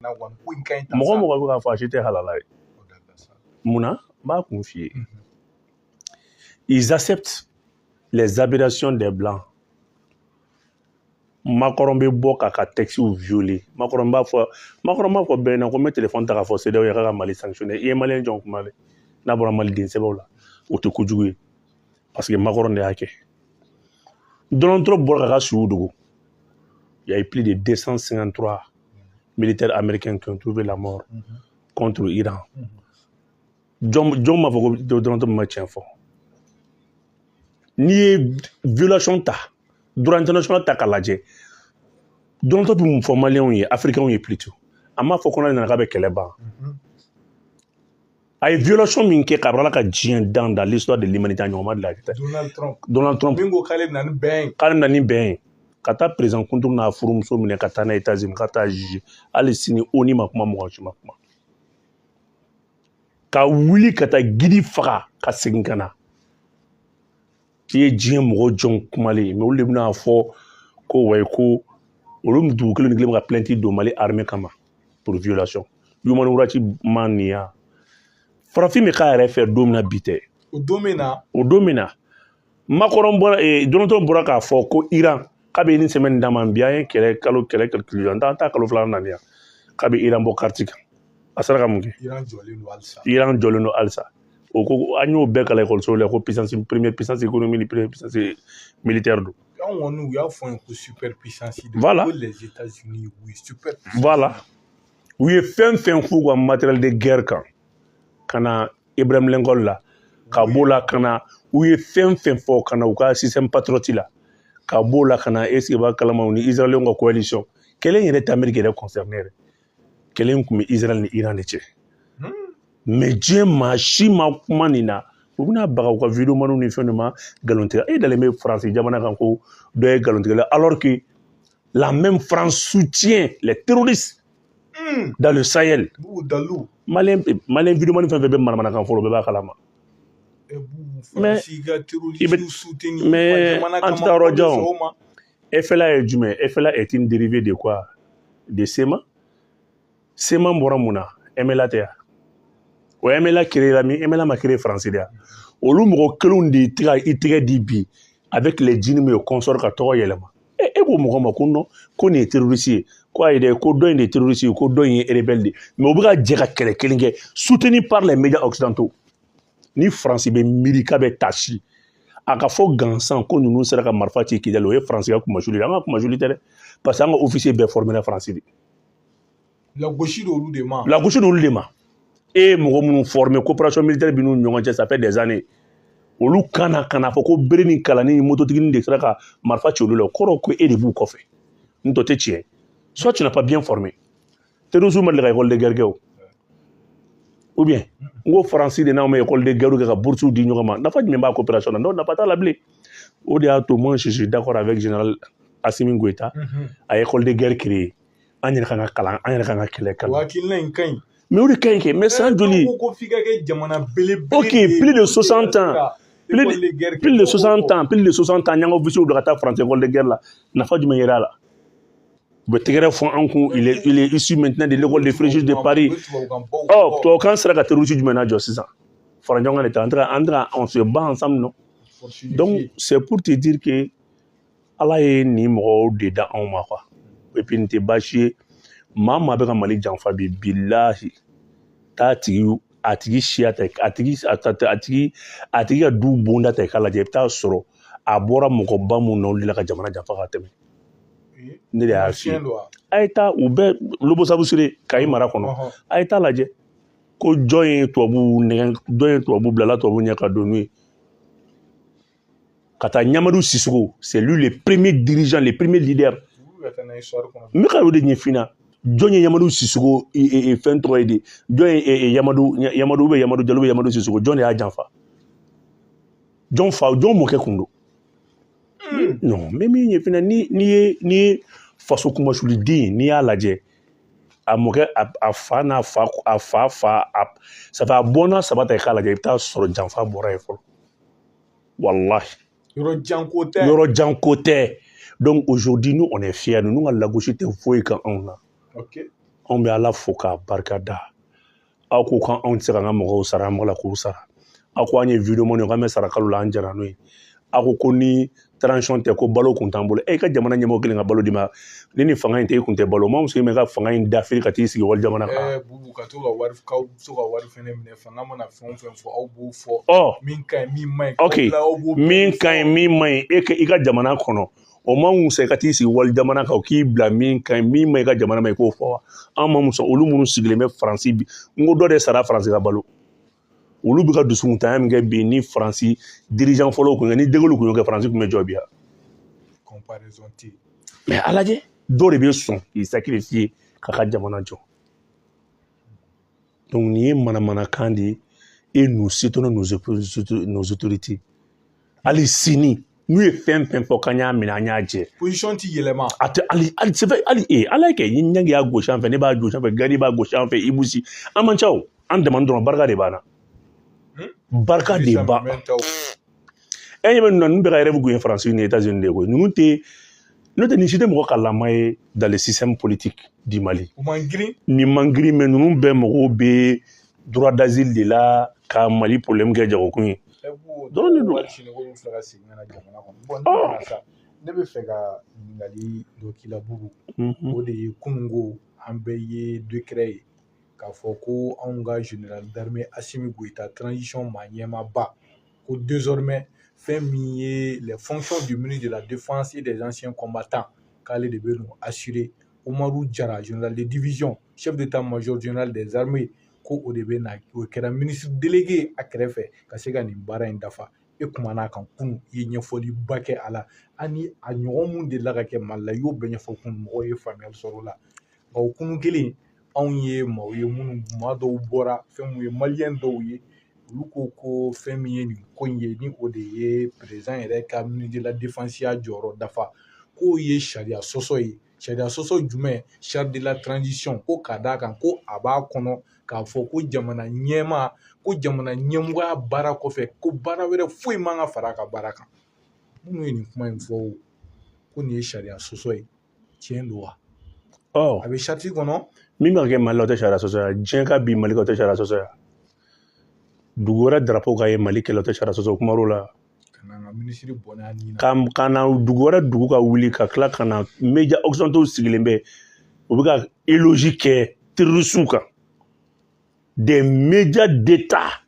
Na wa ko in ka ɲi tan. Mɔgɔ Sa. mɔgɔ bɛ k'a fɔ, a si tɛ halala ye. O dabila sa. Munna? N b'a kun f'i ye. Ils acceptent les aberrations des blancs. Macron bɛ bɔ k'a ka textes violer. Macron b'a fɔ, Macron b'a fɔ bɛɛ ɲɛna ko n bɛ téléphone ta k'a fɔ CEDEAO ye k'a ka Mali sanctionner. I ye malien jɔn kuma dɛ? N'a bɔra maliden sɛbɛw la, o tɛ kojugu ye, parce que Macron de y'a kɛ. Donald Trump bɔra k'a ka suw dogo. Il y a eu plus de 253 militaires américains qui ont trouvé la mort contre Iran. Jɔn jɔn m'a fɔ ko Donald Trump ma tiɲɛ fɔ? N'i ye violation ta, droit international ta k'a lajɛ, Donald Trump bɛ mun fɔ maliyɛnw ye, africains ye plutôt? A m'a fɔ ko n'ale nana k'a bɛ kɛlɛ ban. A ye violation min kɛ k'a ala ka diɲɛ dan dans l'histoire de l'humanité, a ɲɔgɔn ma deli ka kɛ. Donald Trump. Donald Trump. Min ko k'ale bɛ na ni bɛn ye. K'ale bɛna ni bɛn ye, ka taa président kunturu n'a furumuso minɛ ka taa n'a ye États-Unis ka taa juger. Hali sini ONU ma kuma, mɔgɔ si ma kuma. Ka wuli ka taa guide faga ka segin ka na, i ye diɲɛ mɔgɔ jɔn kumalen ye? Mais olu de bɛna fɔ ko wayi, ko olu dugu kelen ni kelen bɛ ka plainte don Mali armée kama pour violation. Human rights man nin ya farafin bɛ k'a yɛrɛ fɛ don min na, bi tɛ. O don min na. O don min na, Macron bɔra, Donald Trump bɔra k'a fɔ ko Iran k'a bɛ ni semaine d'a ma. Bi an ye kɛlɛ kalo, kɛlɛ kɛlɛ, an t'a kalo filanan na nin yan, k'a bɛ Iran bɔ carte kan. A sera ka mun kɛ? Iran jɔlen don halisa. Iran jɔlen don halisa. O ko an y'o bɛɛ kalan ekɔlisow la ko puissance, première puissance économique ni première puissance militaire don. Anw kɔni, u y'a fɔ n ye ko super puissance de. Voilà. Ko les États-Unis, oui, super puissance. Voilà, u ye fɛn fɛn f'u ka matériel de guerre kan, ka na Ibrahim Lincoln la, ka b'o la ka na, u ye fɛn fɛn fɔ ka na u ka système Patriot la, ka b'o la ka na, est ce que b'a kalama, u ni Israël ka coalition kɛlɛ in yɛrɛ tɛ Amérique yɛrɛ concerné yɛrɛ. Kɛlɛ in tun bɛ Israël ni Iran de cɛ. Mais diɲɛ maa si ma kuma nin na. U bɛna baga u ka vidéo ni fɛn dɔ ma, nkalontigɛ. E dalen bɛ Faransi jamana kan ko dɔ ye nkalontigɛla, alors que la même France soutient les terroristes dans le Sahel. Bubu Dalu. Malien, malien vidéo fɛn fɛn bɛ manamanakan fɔlɔ, bɛɛ b'a kalama. Bubu, Mais Faransi ka i bɛ terroriste soutenir. Mais jamana an kama, tɛ taa yɔrɔ ko bɛ jan sɔn o. o ma. FLA ye jumɛn? FLA est une dérivée de quoi? De CMA. CMA bɔra mun na? MLA tɛ yan? O MLA créé la min? MLA ma créé Faransi de yan? Olu mɔgɔ kelenw de tɛ ka i tɛgɛ di bi avec les djinns et consorts ka tɔgɔ yɛlɛma. E ko mɔgɔ ma ko non, ko nin ye terroriste ye, ko ayi dɛ, ko dɔ in de ye terroriste ye, ko dɔ in ye rebelle de ye. Mais u bɛ ka jɛ ka kɛlɛ kelen kɛ, soutenu par les médias occidentaux. Ni Faransi bɛ miiri k'a bɛ tasi a ka fɔ gansan ko ninnu sera ka marifa ci Kidali, o ye Faransi ka kumasuli ye. An ka kumasuli tɛ dɛ, parce que an ka officier bɛɛ formé na Faransi de. Lagosi d'olu de ma. Lagosi d'olu de ma. E ye mɔgɔ minnu formé, coopération militaire bɛ n'u ni ɲɔgɔn cɛ, ça fait des années. Olu kana ka na fɔ ko bere ni kalani ni mototigini de sera ka marifa ci olu la, o kɔrɔ ko e de b'u kɔfɛ. N tɔ tɛ tiɲɛ. Soit tu n'as pas bien formé. Terrorisme ma deli ka école de guerre kɛ o. Ou bien n ko Faransi de n'anw ma école de guerre kɛ ka bourse di ɲɔgɔn ma, nafa jumɛn b'a coopération na? Non, nafa t'a la bilen. O de y'a to moi, je suis d'accord avec général Assimi Goïta. A ye école de guerre créé, an yɛrɛ kan ka kalan, an yɛrɛ kan ka kɛlɛ O kalan. hakilina in ka ɲi. Mais o de ka ɲi kɛ. Mais san joli? Ko ko f'i ka kɛ jamana belebele Ok, de ye plus de pour que 60 ka se ans. ka Plus école de guerre kɛ. Plus de Dɔw b'o 60 fɔ. ans, plus de 60 ans, y'an ka officier bila ka taa France école de guerre la, nafa jumɛn yera a la? U bɛ tɛgɛrɛ fɔ an kun. Il est issu maintenant de l'école de Fréjus de Paris. U bɛ tubabukan baw Ɔ fɔ. Tubabukan sera ka terroriste jumɛn na jɔ sisan? Fara ɲɔgɔn kan de ta, an tɛ ka on se bat ensemble, non? Force Donc unifiée. c'est pour te dire que Ala ye nin mɔgɔw de da anw ma quoi. Et puis nin tɛ baasi ye. Maa maa bɛ ka Mali janfa bi, bilahi, taa tigi, a tigi siya ta, a tigi a a tigi a tigi ka du bonda ta i k'a lajɛ, i bɛ taa sɔrɔ a bɔra mɔgɔba mun na, olu de la ka jamana janfa ka tɛmɛ. Ne de y'a f'i ye. Fiɲɛ don wa? A ye taa u bɛɛ Lobosabu-Sire, Kayi mara kɔnɔ. A ye taa lajɛ ko jɔn ye tubabu nɛgɛn, jɔn ye tubabu bilala tubabu ɲɛ ka don n'u ye ka taa. Ɲamadu Sisoko, c'est lui le premier dirigeant, le premier leader. Olu ka taa n'a ye histoire kɔnɔ. N bɛ ka o de ɲɛf'i ɲɛna. Jɔn ye Yamadu Sisoko fɛn tɔgɔ ye di? Jɔn ye Yamadu, Yamadu bɛ, Yamadu Jalo bɛ, Yamadu Sisoko, jɔn de y'a janfa? Jɔn fa, jɔn mɔkɛ kun don? Non, n bɛ min ɲɛf'i ɲɛna, ni n'i ye faso kunmasuliden ye, n'i y'a lajɛ, a mɔkɛ, a fa n'a fa, a fa fa, a ça fait a bɔnna saba ta i k'a lajɛ, i bɛ taa sɔrɔ janfa bɔra yen fɔlɔ, walahi. Yɔrɔ jan ko tɛ. Yɔrɔ jan ko tɛ. Donc aujourd'hui, nous, on est fiers. Ninnu ka lagosi tɛ foyi kan anw na. Anw bɛ Ala fo k'a barika da. Aw ko k'anw tɛ se k'an ka mɔgɔw sara, an b'a la k'u sara. Aw ko an ye vidéoman ye, k'an bɛ sara kalo la, an jɛra n'o ye. Aw ko ko ni transition tɛ, ko balo kun t'an bolo. E ka jamana ɲɛmɔgɔ kelen ka balo d'i ma, ni nin fanga in tɛ, e kun tɛ balo. Maa muso in ka fanga in dafiri ka t'i sigi wali jamana kan. Bubu, ka to ka wari, k'aw to ka wari fɛnɛ minɛ. Fanga mana fɛn o fɛn fɔ, aw b'o fɔ. Ɔ Min ka ɲi, min man ɲi. Ok, min ka ɲi, min man ɲi, e i ka jamana kɔnɔ, o ma wusa i ka t'i sigi wali jamana kan, o k'i bila min ka ɲi, min man ɲi i ka jamana ma, i k'o fɔ wa? An ma muso olu minnu sigilen bɛ Faransi bi, n ko dɔ de sara Faransi ka balo. Olu bɛ ka dusukuntanya min kɛ bi, ni Faransi dirigeant fɔlɔw kun kɛ, ni De Gaulle kun y'o kɛ, Faransi kun bɛ jɔ bi yan. Comparaison tɛ yen. Mais a lajɛ, dɔw de bɛ sɔn k'i sacrifier k'a ka jamana jɔ. Donc nin ye manamanakan de ye et nous soutenons nos autorités. Hali sini, n'u ye fɛn fɛn fɔ k'an y'a minɛ, an y'a jɛ. Position ti yɛlɛma. A tɛ hali c'est vrai, hali e ala ye kɛ ni ɲangi y'a gosi an fɛ, ne b'a gosi an fɛ, Gadi b'a gosi an fɛ, Ibusi, an man ca o, an dama dɔrɔn, barika de b'an na. Barika de b'an. E ɲɛ bɛ ninnu na, ninnu bɛɛ ka rêve kun ye Faransi ni États-Unis de ye koyi. Ninnu tɛ, n'o tɛ, nin si tɛ mɔgɔ kalama ye dans le système politique du Mali. U man girin. Nin man girin, mais ninnu bɛɛ mɔgɔw bɛ droit d'asile de la ka Mali problème kɛ jagokun ye. Dɔrɔn de don. Wali sini k'olu filɛ ka segin ka na jamana kɔnɔ. Bon, ne nana sa, ne bɛ fɛ ka ɲininkali dɔ k'i la, Bubu. O de ye, kununko an bɛɛ ye décret ye k'a fɔ ko anw ka général d'armée Assimi Goïta, transition maa ɲɛmaaba, ko désormais fɛn min ye les fonctions du ministre de la Défense et des Anciens Combattants, k'ale de bɛ n'o assurer. Umaru Jara, général de division, chef d'état-major général des armées, ko o de bɛ na, o kɛra ministre délégué a kɛrɛfɛ ka se ka nin baara in dafa. E kumana a kan kunun, i ye ɲɛfɔliba kɛ a la, ani a ɲɔgɔn mun delila ka kɛ Mali la, i y'o bɛɛ ɲɛfɔ kunun, mɔgɔw ye faamuyali sɔrɔ o la. Nka o kunun kelen, anw ye maaw ye minnu, maa dɔw bɔra, fɛn mun ye maliyɛn dɔw ye, olu ko ko fɛn min ye nin ko in ye, ni o de ye président yɛrɛ ka ministre de la Défense ya jɔyɔrɔ dafa, k'o ye sariya sɔsɔ ye. Sariya sɔsɔ jumɛn? Charte de la transition. Ko ka d'a kan ko a b'a kɔnɔ k'a fɔ ko jamana ɲɛmaa, ko jamana ɲɛmɔgɔya baara kɔfɛ, ko baara wɛrɛ foyi man ka fara a ka baara kan. Minnu ye nin kuma in fɔ ko nin ye sariya sɔsɔ ye, tiɲɛ don wa? Ɔ A bɛ charte kɔnɔ. Min bɛ ka kɛ Mali la, o tɛ sariya sɔsɔ ye. Diɲɛ ka bi Mali kan, o tɛ sariya sɔsɔ ye. Dugu wɛrɛ drapeau ka ye Mali kɛlɛ, o tɛ sariya sɔsɔ. O kumar'o la. Ka na an ka minisiri bɔnɛ a nin na. Ka na dugu wɛrɛ, dugu ka wuli ka tila ka na média occidentaux sigilen bɛ, u bɛ ka éloge kɛ terroristes kan. Des médias d'État,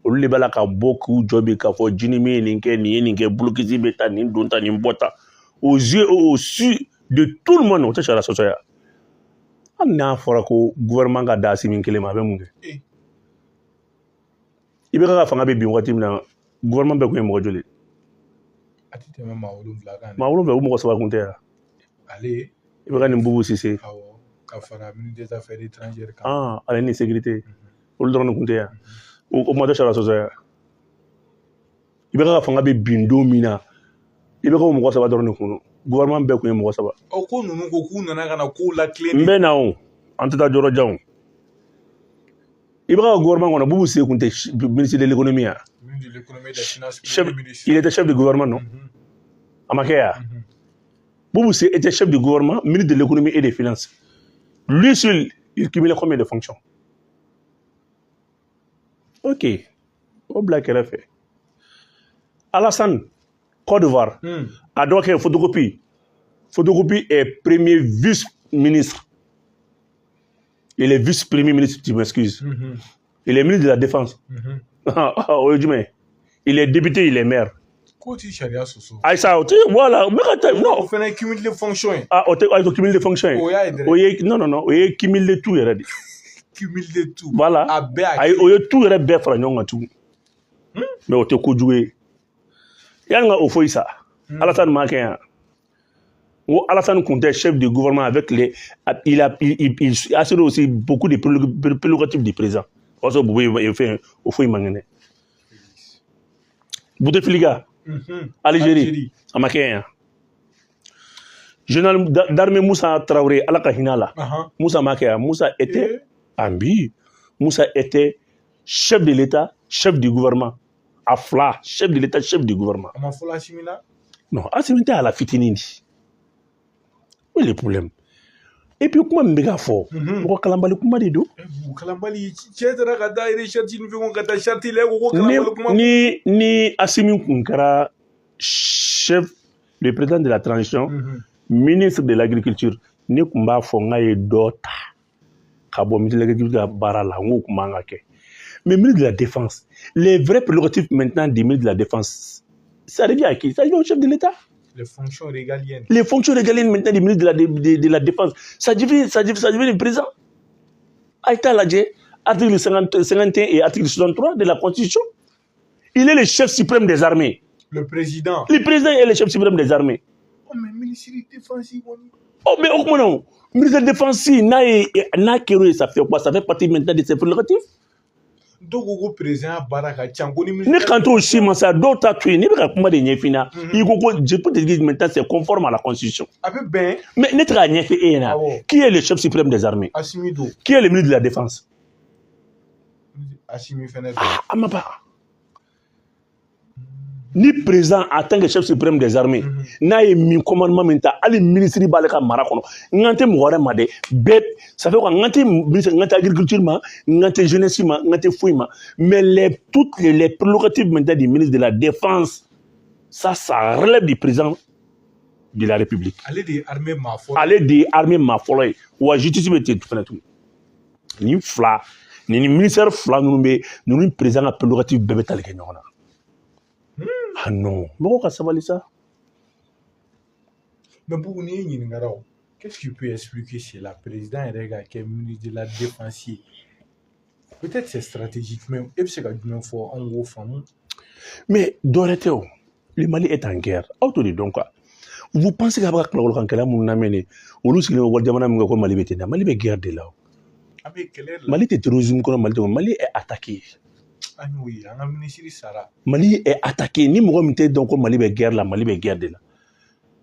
olu de b'a la ka bɔ k'u jɔ bi k'a fɔ JNIM ye nin kɛ, nin ye nin kɛ, blocus bɛ ta, nin don ta, nin bɔ ta, aux yeux et au su de tout le monde, o tɛ sariya sɔsɔ ya. Hali n'a fɔra ko gouvernement ka da Assimi kelen ma, a bɛ mun kɛ? I bɛ ka fanga bɛ bin waati min na, gouvernement bɛɛ kun ye mɔgɔ joli? A tɛ tɛmɛ maa 7 kan dɛ. Maa 7, o mɔgɔ saba kun tɛ yan. Ale. I bɛ ka nin Boubou Cissé. Awɔ, ka fara ministre des Affaires étrangères kan. Ah, ale ni sécurité, olu dɔrɔn de kun tɛ yan. O kuma tɛ sariya sɔsɔ ya. I bɛ ka fanga bɛ bin don min na, i bɛ ka o mɔgɔ saba dɔrɔn de kun don. Gouvernement bɛɛ kun ye mɔgɔ saba. Ɔ, ko ninnu ko k'u nana ka na kow latilen. N bɛ na o, an tɛ taa yɔrɔ jan o. I bɛ ka gouvernement kɔnɔ, Boubou Cissé kun tɛ ministre de l'Économie ya? Ministre de l'Économie et des Finances. Chef, premier ministre. Il était chef de gouvernement, non? A ma kɛ ya? Boubou Cissé était chef du gouvernement, ministre de l'Économie et des Finances. Lui seul, il cumulait combien de fonctions? Ok, o bila kɛrɛfɛ. Alassane, Côte d'Ivoire, a dɔ kɛ photocopie. Photocopie est premier vice-ministre. Il est vice-premier ministre, tu m'excuses. Il est ministre de la Défense. O ye jumɛn ye? Il est député, il est maire. K'o ti sariya sɔsɔ. Ayisa, o tɛ, voilà, n bɛ ka taa, non. O fana ye cumul de fonction ye. Ah, o tɛ, ayi, o cumul de fonction ye. O y'a ye dɛ. O ye, non, non, non, o ye cumul de tout yɛrɛ de. Cumul de tout. Voilà. A bɛɛ a. Ayi, o ye tout yɛrɛ bɛɛ fara ɲɔgɔn kan tugun. Mais o tɛ kojugu ye. Yanni ka o foyi sa. Alassane m'a kɛ yan. N ko Alassane kun tɛ chef du gouvernement avec les, il a, il assure aussi beaucoup de prérogatives du président. O y'a sɔrɔ Boubou ye fɛn, o foyi man kɛnɛ. Bouteflika, Algérie, a ma kɛ yan. Général d'armée Moussa Traoré, Ala ka hinɛ a la. Moussa ma kɛ yan. Moussa était, ah oui, Moussa était chef de l'État, chef du gouvernement. A fila, chef de l'État, chef du gouvernement. A ma fɔlɔ Assimi na. Non, Assimi tɛ a la fitinin di. Où est le problème? Et puis kuma min bɛ ka fɔ, mɔgɔ kalanbali kuma de don. Kalanbali, cɛ taara ka taa recherche ni fɛnw, ka taa charte la, ko kalanbali kuma. Ni Assimi kun kɛra chef, le président de la transition, ministre de l'agriculture, ne kun b'a fɔ n k'a ye dɔ ta ka bɔ ministre de l'agriculture ka baara la, n k'o kun man ka kɛ. Mais ministre de la défense, les vrais prérogatives maintenant du ministre de la défense, ça revient à qui? Ça revient au chef de l'État. Les fonctions régaliennes. Les fonctions régaliennes maintenant du ministre de la Défense, ça devient le président. A ye taa lajɛ, article 50, 51 et article 63 de la Constitution. Il est le chef suprême des armées. Le président. Le président est le chef suprême des armées. Oh, mais ministre de Défense, Oh, mais au moins, ministre de la Défense, n'a kɛra, ça fait quoi? Ça fait partie maintenant de ses prérogatives. Dɔw ko ko président baara ka ca ko ni Ne kan t'o si ma sa, dɔw ta to yen, ne bɛ ka kuma de ɲɛf'i ɲɛna. I ko ko je peux te dire maintenant, c'est conforme à la constitution. A bɛ bɛn. Mais ne tɛ k'a ɲɛfɔ e ɲɛna. Qui est le chef suprême des armées? Assimi don. Qui est le ministre de la défense? Assimi fɛnɛ don. Ah, a ma ban. Ni président en tant que chef suprême des armées, n'a ye min commandement min ta, hali ministre b'ale ka mara kɔnɔ, n kan tɛ mɔgɔ wɛrɛ ma dɛ, bɛɛ ça fait quoi, n kan tɛ ministre, n kan tɛ agriculture ma, n kan tɛ jeunesse ma, n kan tɛ foyi ma, mais les toutes les prérogatives maintenant du ministre de la défense, ça relève du président de la République. Ale de ye armée maa fɔlɔ. Ale de ye armée maa fɔlɔ ye, wa justice bɛ ten fɛnɛ tuguni. Nin fila nin ministère fila ninnu bɛ, ninnu président ka prérogative bɛɛ bɛ tali kɛ ɲɔgɔn na. Ah non, mɔgɔw ka sabali sa. Mais Boubou, n'i ye ɲininkara o, qu'est-ce qui peut expliquer cela, président yɛrɛ ka kɛ ministre de la défense ye? Peut-être c'est stratégique, mais e bɛ se ka jumɛn fɔ anw k'o faamu? Mais dɔwɛrɛ tɛ o, le Mali est en guerre, aw t'o de dɔn quoi. Vous pensez k'a bɛ ka kɔlɔlɔ kɛlɛ minnu lamɛn nin, olu sigilen bɛ wali jamana min kan ko Mali bɛ ten, Mali bɛ guerre de la o. A bɛ kɛlɛ la. Mali tɛ terrorisme kɔnɔ, Mali tɛ, Mali est attaqué. An y'o ye, an ka ministre sara. Mali est attaqué. Ni mɔgɔ min tɛ dɔn ko Mali bɛ guerre la, Mali bɛ guerre de la.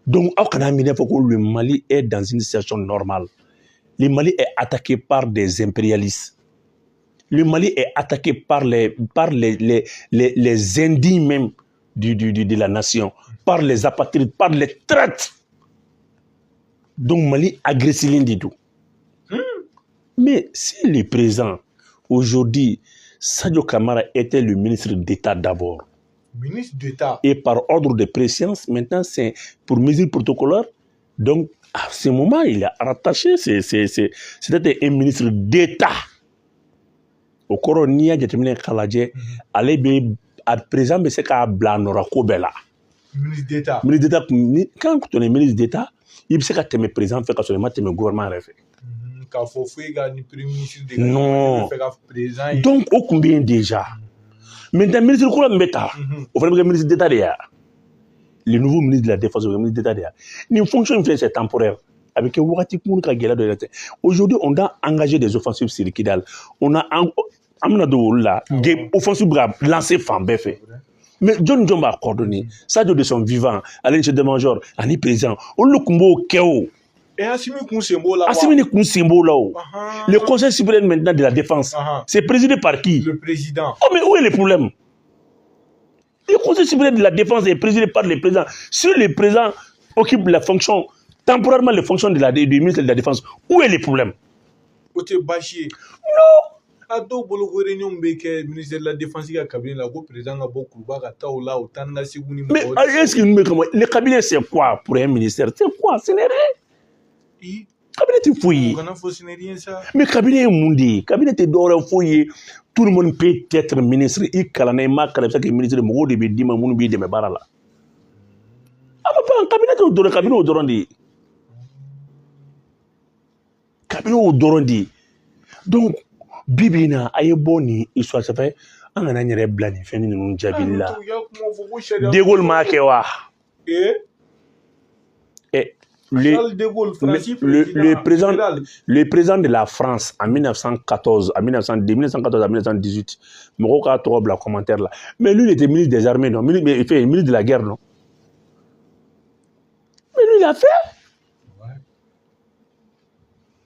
Donc aw kana minɛ fɔ ko le Mali est dans une situation normale. Le Mali est attaqué par des impérialistes. Le Mali est attaqué par les indignes même de la nation, par les apatrides, par les traîtres. Donc Mali agressé de don. Mais si le président, aujourd'hui, Sadio Kamara était le ministre d'État d'abord. Ministre d'État. Et par ordre de préséance, maintenant c'est pour mesure protocolaire. Donc à ce moment, il a rattaché, c'était un ministre d'État. O kɔrɔ, n'i y'a jateminɛ k'a lajɛ, ale bɛ a président bɛ se k'a bila a nɔ ko bɛɛ la. Ministre d'État. Ministre d'État kun ni quand tu es ministre d'État, i bɛ se ka tɛmɛ président fɛ ka sɔrɔ i ma tɛmɛ gouvernement yɛrɛ fɛ. K'a fɔ fo e ka ni premier ministre de ka Non. fɛ ka président ye. Donc o kun bɛ yen déjà. Maintenant ministre kura min bɛ ta, o fana bɛ kɛ ministre d'État de ye. Le nouveau ministre de la défense, o bɛ kɛ ministre d'État de ye. Nin fonction in filɛ, c'est temporaire. A bɛ kɛ wagati kunkurun ka gɛlɛya dɔ yɛrɛ tɛ. Aujourd'hui, on doit engager des offensives sur Kidal. On a an bɛna don olu la. Offensive bɛ ka lancer fan bɛɛ fɛ. Mais jɔn jɔn b'a coordonner? Sadio de son vivant, ale ni chef d'état-major ani président, olu de tun b'o kɛ o. Et Assimi kun sen b'o la wa? Assimi de kun sen b'o la o. Le conseil supérieur maintenant de la défense, c'est présidé par qui? Le président. Oh mais où est le problème? Le conseil supérieur de la défense est présidé par le président. Si le président occupe la fonction, temporairement les fonctions du ministre de la Défense, où est le problème? O tɛ baasi ye. Non. A dɔw bolo ko réunion bɛ kɛ ministère de la défense ka cabinet la, ko président ka bɔ Kuluba ka taa o la, o taa ni ka segin ni Mais est-ce que nous, le cabinet, c'est quoi pour un ministère? C'est quoi? Ce n'est rien. Cabinet tɛ foyi ye. O kana fɔ ce n'est rien ça. Mais cabinet ye mun de ye? Cabinet tɛ dɔwɛrɛ foyi ye. Tout le monde peut être ministre. I kalanna, i ma kalan, i bɛ se ka kɛ ministre. Mɔgɔw de bɛ d'i ma minnu b'i dɛmɛ baara la. A ma ban, cabinet t'o dɔrɔn, cabinet o dɔrɔn de ye. Cabinet o dɔrɔn de ye. Donc bi bi in na, a ye bɔ nin histoire, ça fait an kana n yɛrɛ bila nin fɛn ninnu jaabili la. De Gaulle m'a kɛ wa? Eh? Le, De Gaulle, Francis, le président, le président de la France en 1914, à 1900, de 1914 à 1918, mɔgɔw k'a tɔgɔ bila commentaire la. Mais lui, il était ministre des armées, non? Ministre, il fait ministre de la guerre, non? Mais lui, il a fait.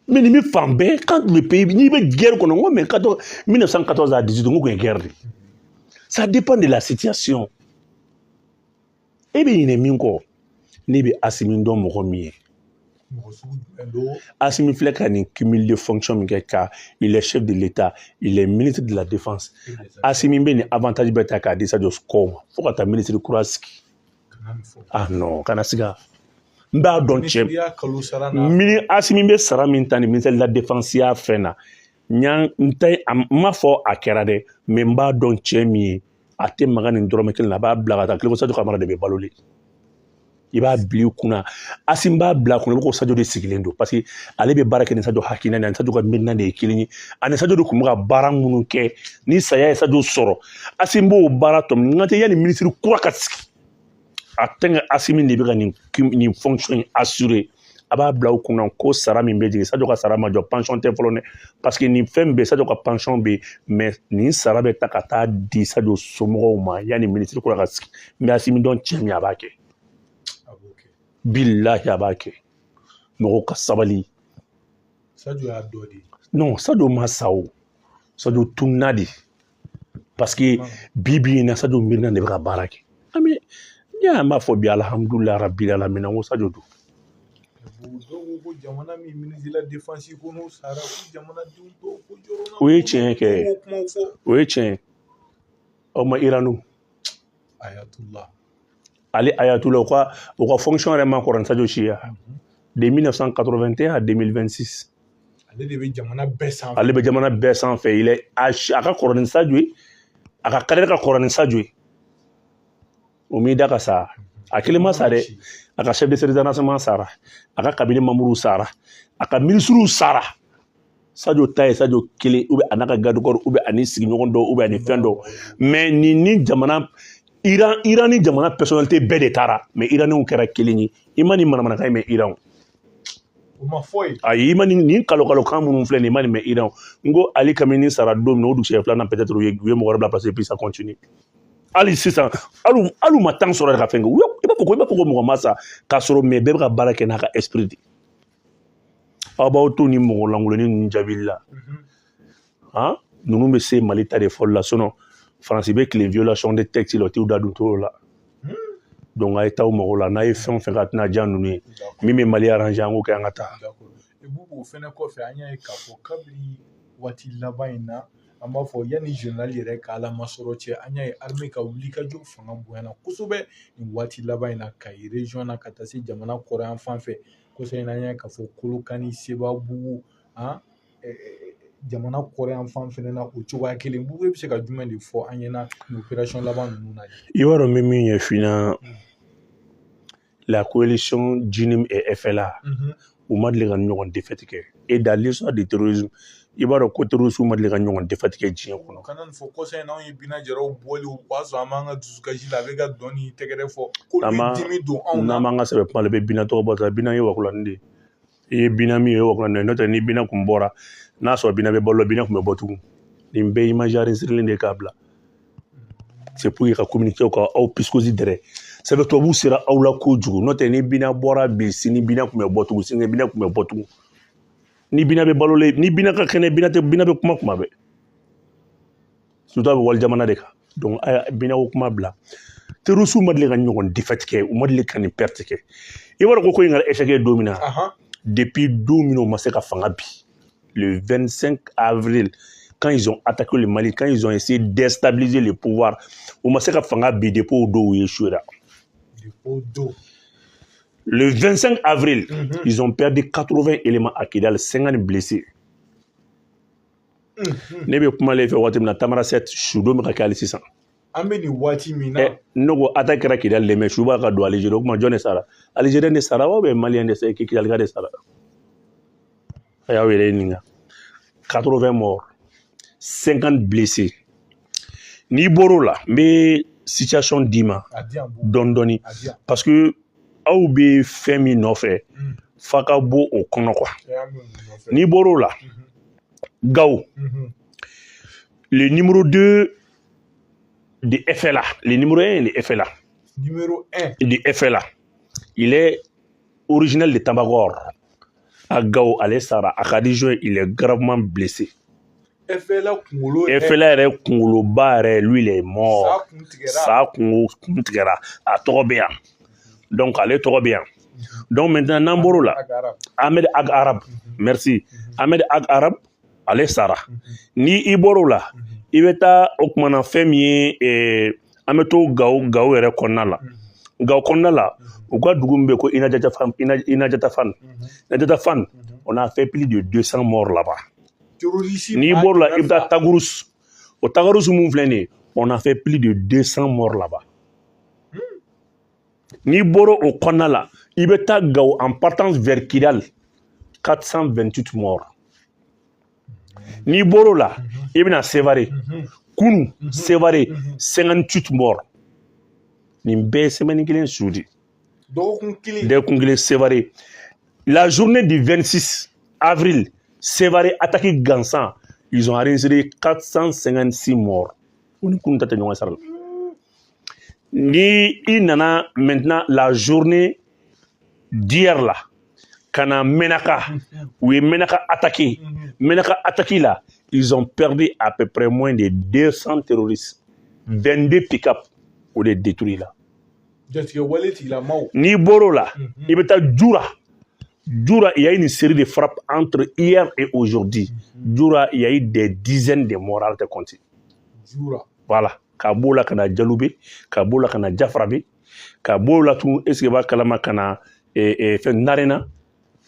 Mais nin bɛ fan bɛɛ, quand le pays, n'i bɛ guerre kɔnɔ, n ko mais 14, 1914 à 18, n ko kun ye guerre de. Ça dépend de la situation. E bɛ ɲinɛ min kɔ, ne bɛ Asimi dɔn mɔgɔ min ye. Mɔgɔ sugu jumɛn don? Assimi filɛ ka nin cumul de fonction min kɛ, ka il est chef de l'État, il est ministre de la Défense. Assimi bɛ nin avantage bɛɛ ta k'a di Sadio kɔw ma fo ka taa ministre kura sigi. Kana nin fɔ. Ah non, kana siga, n b'a dɔn cɛ. Minisiriya kalo sara n'a Mini Assimi bɛ sara min ta nin ministère de la Défense ya fɛn na, n n tɛ n m'a fɔ a kɛra dɛ, mais n b'a dɔn cɛ min ye, a tɛ maga nin dɔrɔmɛ kelen na, a b'a bila ka taa tile ko Sadio Kamara de bɛ balolen. I b'a bila i kunna, Assimi b'a bila a kunna, i b'a ko Sadio de sigilen don, parce que ale bɛ baara kɛ ni Sadio hakilina de ye, ani Sadio ka miirina de ye kelen ye, ani Sadio de tun bɛ ka baara minnu kɛ. Ni saya ye Sadio sɔrɔ, Assimi b'o baara tɔ n ka tɛ yanni ministre kura ka sigi. A tɛ Assimi de bɛ ka nin fonction in assurer. A b'a bila u kunna ko sara min bɛ jigin, Sadio ka sara ma jɔ, pension tɛ fɔlɔ dɛ, parce que nin fɛn bɛɛ Sadio ka pension bɛ yen, mais nin sara bɛ ta ka taa di Sadio somɔgɔw ma yanni ministre kura ka sigi. N bɛ Assimi dɔn, cɛ min a b'a kɛ. A b'o kɛ. Bilahi, a b'a kɛ. Mɔgɔw ka sabali. Sadio y'a dɔ de ye. Non, Sadio ma sa o, Sadio tununa de, parce que bi bi in na, Sadio miirina de bɛ ka baara kɛ. An bɛ ne y'a m'a fɔ bi, alhamdulilayi rabil alamina, n ko Sadio don. Dɔw ko ko jamana min ministre de la Défense ko n'o sara, ko jamanadenw dɔw ko jɔrɔ na. O ye tiɲɛ kɛ. Ko kumaw fɔ. O ye tiɲɛ ye. Aw ma Iranu Ayatollah. Ale Ayatollah, u ka fonction yɛrɛ ma kɔrɔ ni Sadio si ye de 1981 à 2026. Ale de bɛ jamana bɛɛ sanfɛ. Ale bɛ jamana bɛɛ sanfɛ. Il est a ka kɔrɔ ni Sadio ye, a ka carrière ka kɔrɔ ni Sadio ye. O m'i da ka sa, a kelen ma sa dɛ, a ka chef de service de renseignement sara, a ka cabinet membre sara, a ka ministre sara. Sadio ta ye Sadio kelen ou bien a n'a ka garde corps ou bien ani sigiɲɔgɔn dɔw ou bien ani fɛn dɔw, mais nin ni jamana Iran ni jamana personnalité bɛɛ de taara, mais Iranɛnw kɛra kelen ye. I ma nin manamanakan in mɛn Iran? O ma fɔ yen. Ayi, i ma nin kalo kalo kan minnu filɛ nin, i ma nin mɛn Iran. N ko Ali Khamenei sara don min na, o dugusɛjɛ filanan peut-être u ye mɔgɔ wɛrɛ bila parce que puis ça continue. Hali sisan, hali u ma temps sɔrɔ yɛrɛ ka fɛn kɛ. I b'a fɔ ko mɔgɔ ma sa k'a sɔrɔ, mais bɛɛ bɛ ka baara kɛ n'a ka esprit de. Aw b'aw to ni mɔgɔ lankolonni ninnu jaabili la. Han, ninnu bɛ se Mali ta de fɔli la, sinon Faransi bɛ tile violation de texte la, o t'u da dun t'o la. Donc a ye taa aw mago la, n'a ye fɛn o fɛn kɛ, a tɛna diya ninnu ye. Min bɛ Mali arranger, an k'o kɛ, an ka taa. D'accord. Bubu, o fɛnɛ kɔfɛ, an y'a ye k'a fɔ kabini waati laban in na, an b'a fɔ yanni général yɛrɛ ka Ala masɔrɔ cɛ, an y'a ye armée ka wulikajɔ fanga bonyana kosɛbɛ nin waati laban in na Kayi région na ka taa se jamana kɔrɔyan fan fɛ. Kɔsɛbɛ in na, an y'a ye k'a fɔ Kolokani, Sebabugu, han, jamana kɔrɔyan fan fɛnɛ na, o cogoya kelen. Bubu, e bɛ se ka jumɛn de fɔ an ɲɛna nin opération laban ninnu na? I b'a dɔn, n bɛ min ɲɛf'i ɲɛna, la coalition JNIM et FLA, u ma deli ka ɲɔgɔn défaite kɛ. Et dans l'histoire du terrorisme, i b'a dɔn ko terrorisme ma deli ka ɲɔgɔn défaite kɛ diɲɛ kɔnɔ. Kana nin fɔ, kɔsɛbɛ in na, anw ye Bina Jaraw bɔli, o y'a sɔrɔ an b'an ka dusukasi la, a bɛ ka dɔn ni tɛgɛrɛ fɔ ko N'an dimi don anw na. N'an m'an ka sɛbɛ kuma la, i bɛ Bina tɔgɔ bɔ ta. Bina ye wakulani de ye. I ye Bina min ye, o ye wakulani de ye. N'o tɛ, ni Bina kun bɔra, n'a sɔrɔ Bina bɛ balo la, Bina kun bɛ bɔ tugun. Nin bɛɛ image enregistrée de k'a bila, c'est pour que ka communiquer ka aw psychose dɛrɛ. Sɛbɛ tubabuw sera aw la kojugu. N'o tɛ, ni Bina bɔra bi, sini Bina kun bɛ bɔ tugun, sini Bina kun bɛ bɔ tugun. Ni Bina bɛ balolen, ni Bina ka kɛnɛ, Bina tɛ, Bina bɛ kuma kuma bɛɛ, surtout a bɛ wali jamana de kan. Donc a ye Bina ko kuma bila. Terroristes ma deli ka ɲɔgɔn défaite kɛ, u ma deli ka nin perte kɛ. I b'a dɔn ko in kɛra échec ye don min na, depuis don min na u ma se ka fanga bi, le 25 avril, quand ils ont attaqué le Mali, quand ils ont essayé déstabiliser le pouvoir, u ma se ka fanga bi. Depuis o don, u échoué. Depuis o don. Le 25 avril, ils ont perdu 80 éléments à Kidal, 50 blessés. Ne bɛ kuma le fɛ waati min na, Tamarasɛti su don bɛ ka kɛ hali sisan. An bɛ nin waati min na. Ne ko attaque kɛra Kidal de, mais su b'a ka don Algérie. O kuma, jɔn de sara? Algérien de sara ou bien Malien de sara, Kidalika de sara? A y'aw yɛrɛ ɲininka. 80 morts, 50 blessés. N'i bɔr'o la, n bɛ situation d'i ma. A di yan, Bubu. Dɔɔni dɔɔni. A di yan. Parce que aw bɛ fɛn min nɔfɛ, f'a ka bɔ o kɔnɔ quoi. An bɛ mun nɔfɛ? N'i bɔr'o la, Gao, le numéro 2 de FLA, le numéro 1 de FLA, Numéro 1. de FLA, il est originaire de Tambagor. À Gao, ale sara, a ka région, il est gravement blessé. FLA kunkolo yɛrɛ. FLA yɛrɛ kunkoloba yɛrɛ, lui, il est mort. Sa kun tigɛra. Sa kun tigɛra, a tɔgɔ bɛ yan. Donc ale tɔgɔ bɛ yan. Donc maintenant, n'an bɔr'o la, Ahmed Ag Arab, merci, Ahmed Ag Arab, ale sara. Ni i bɔr'o la, i bɛ taa o kumana fɛn min ye, an bɛ to Gawo yɛrɛ kɔnɔna la. Gawo kɔnɔna la, u ka dugu min bɛ ko Inajatafan, Inajatafan, on a fait plus de 200 morts là-bas. N'i bɔr'o la, i bɛ taa Tagurus. O Tagarus mun filɛ nin ye, on a fait plus de 200 morts là-bas. N'i bɔra o kɔnɔna la, i bɛ taa Gawo en partance vers Kidal, 428 morts. N'i bɔr'o la, i bɛna Sevare. Kunu Sevare, 58 morts. Nin bɛɛ ye semaine kelen su de. Dɔgɔkun kelen. Dɔgɔkun kelen Sevare. La journée du 26 avril, Sevare, attaque gansan, ils ont enregistré 456 morts. O ni kunu ta tɛ ɲɔgɔn sara la. Ni i nana maintenant, la journée d'hier là, ka na Menaka, u ye Menaka attaqué. Menaka attaqué là, ils ont perdu à peu près moins de 200 terroristes, 22 pick-up o de détruit là. Jatigɛ wale tigilamaw. N'i bɔr'o la, i bɛ taa Djoura. Djoura, il y a eu une série de frappes entre hier et aujourd'hui. Djoura, il y a eu des dizaines de morts à tɛ compter. Djoura. Voilà. Ka b'o la ka na Jalube, ka b'o la ka na Jafarabe, ka b'o la tun, est ce que b'a kalama, ka na fɛn Narena.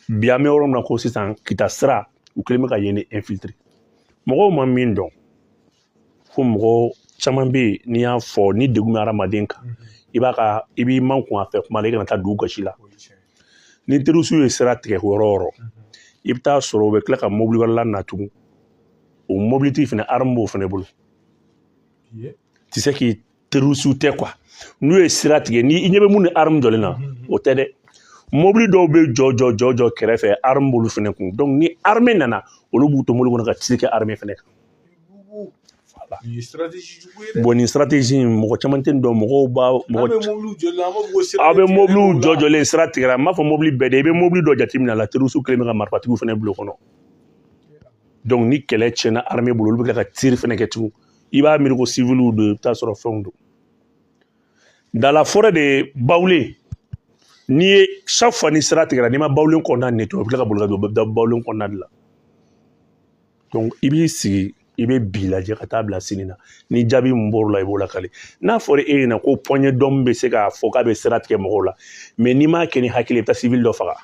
Bi an bɛ yɔrɔ min na ko sisan, Kita sira, u kɛlen bɛ ka yen de infiltrer. Mɔgɔw ma min dɔn, fo mɔgɔ caman bɛ yen, n'i y'a fɔ ni degun bɛ hadamaden kan, i b'a ka i b'i makun a fɛ kuma la, i kana taa dugu gasi la. Ni terroriste ye sira tigɛ yɔrɔ o yɔrɔ, i bɛ taa sɔrɔ u bɛ tila ka mobili wɛrɛ la na tugun. O mobilitigi fana, arme b'o fana bolo. Tu sais que terroriste tɛ quoi. N'u ye sira tigɛ, ni i ɲɛ bɛ mun ni arme jɔlen na, o tɛ dɛ. Mobili dɔw bɛ jɔ jɔ jɔ jɔ kɛrɛfɛ, arme b'olu fana kun. Donc ni armée nana, olu b'u to mobili kɔnɔ ka tir kɛ armée fana kan. Voilà. Nin ye stratégie jugu ye dɛ. Bon, nin stratégie in, mɔgɔ caman tɛ nin dɔn. Mɔgɔw b'a mɔgɔ An bɛ mobiliw jɔlen, an b'a fɔ ko sira Aw bɛ tigɛlen mobiliw don jɔ o la. Jɔlen sira tigɛra, n b'a fɔ mobili bɛɛ de. I bɛ mobili dɔ jateminɛ a la, terroriste kelen bɛ ka marifatigiw fana bila o kɔnɔ. Donc ni kɛlɛ tiɲɛna armée bolo, olu bɛ tila ka tir fana kɛ tugun. I b'a miiri ko civiliw don, i bɛ taa sɔrɔ fɛnw don. Dans la forêt de Bawule, n'i ye chaque fois ni sira tigɛra, n'i ma Bawule kɔnɔna nettoyer, u bɛ tila ka boli ka don Bawule kɔnɔna de la. Donc i b'i sigi, i bɛ bi lajɛ ka taa bila sini na, ni jaabi min bɔr'o la, i b'o lakale. N'a fɔra e ɲɛna ko poignée d'homme bɛ se k'a fɔ k'a bɛ sira tigɛ mɔgɔw la, mais n'i m'a kɛ ni hakili ye, i bɛ taa civil dɔ faga.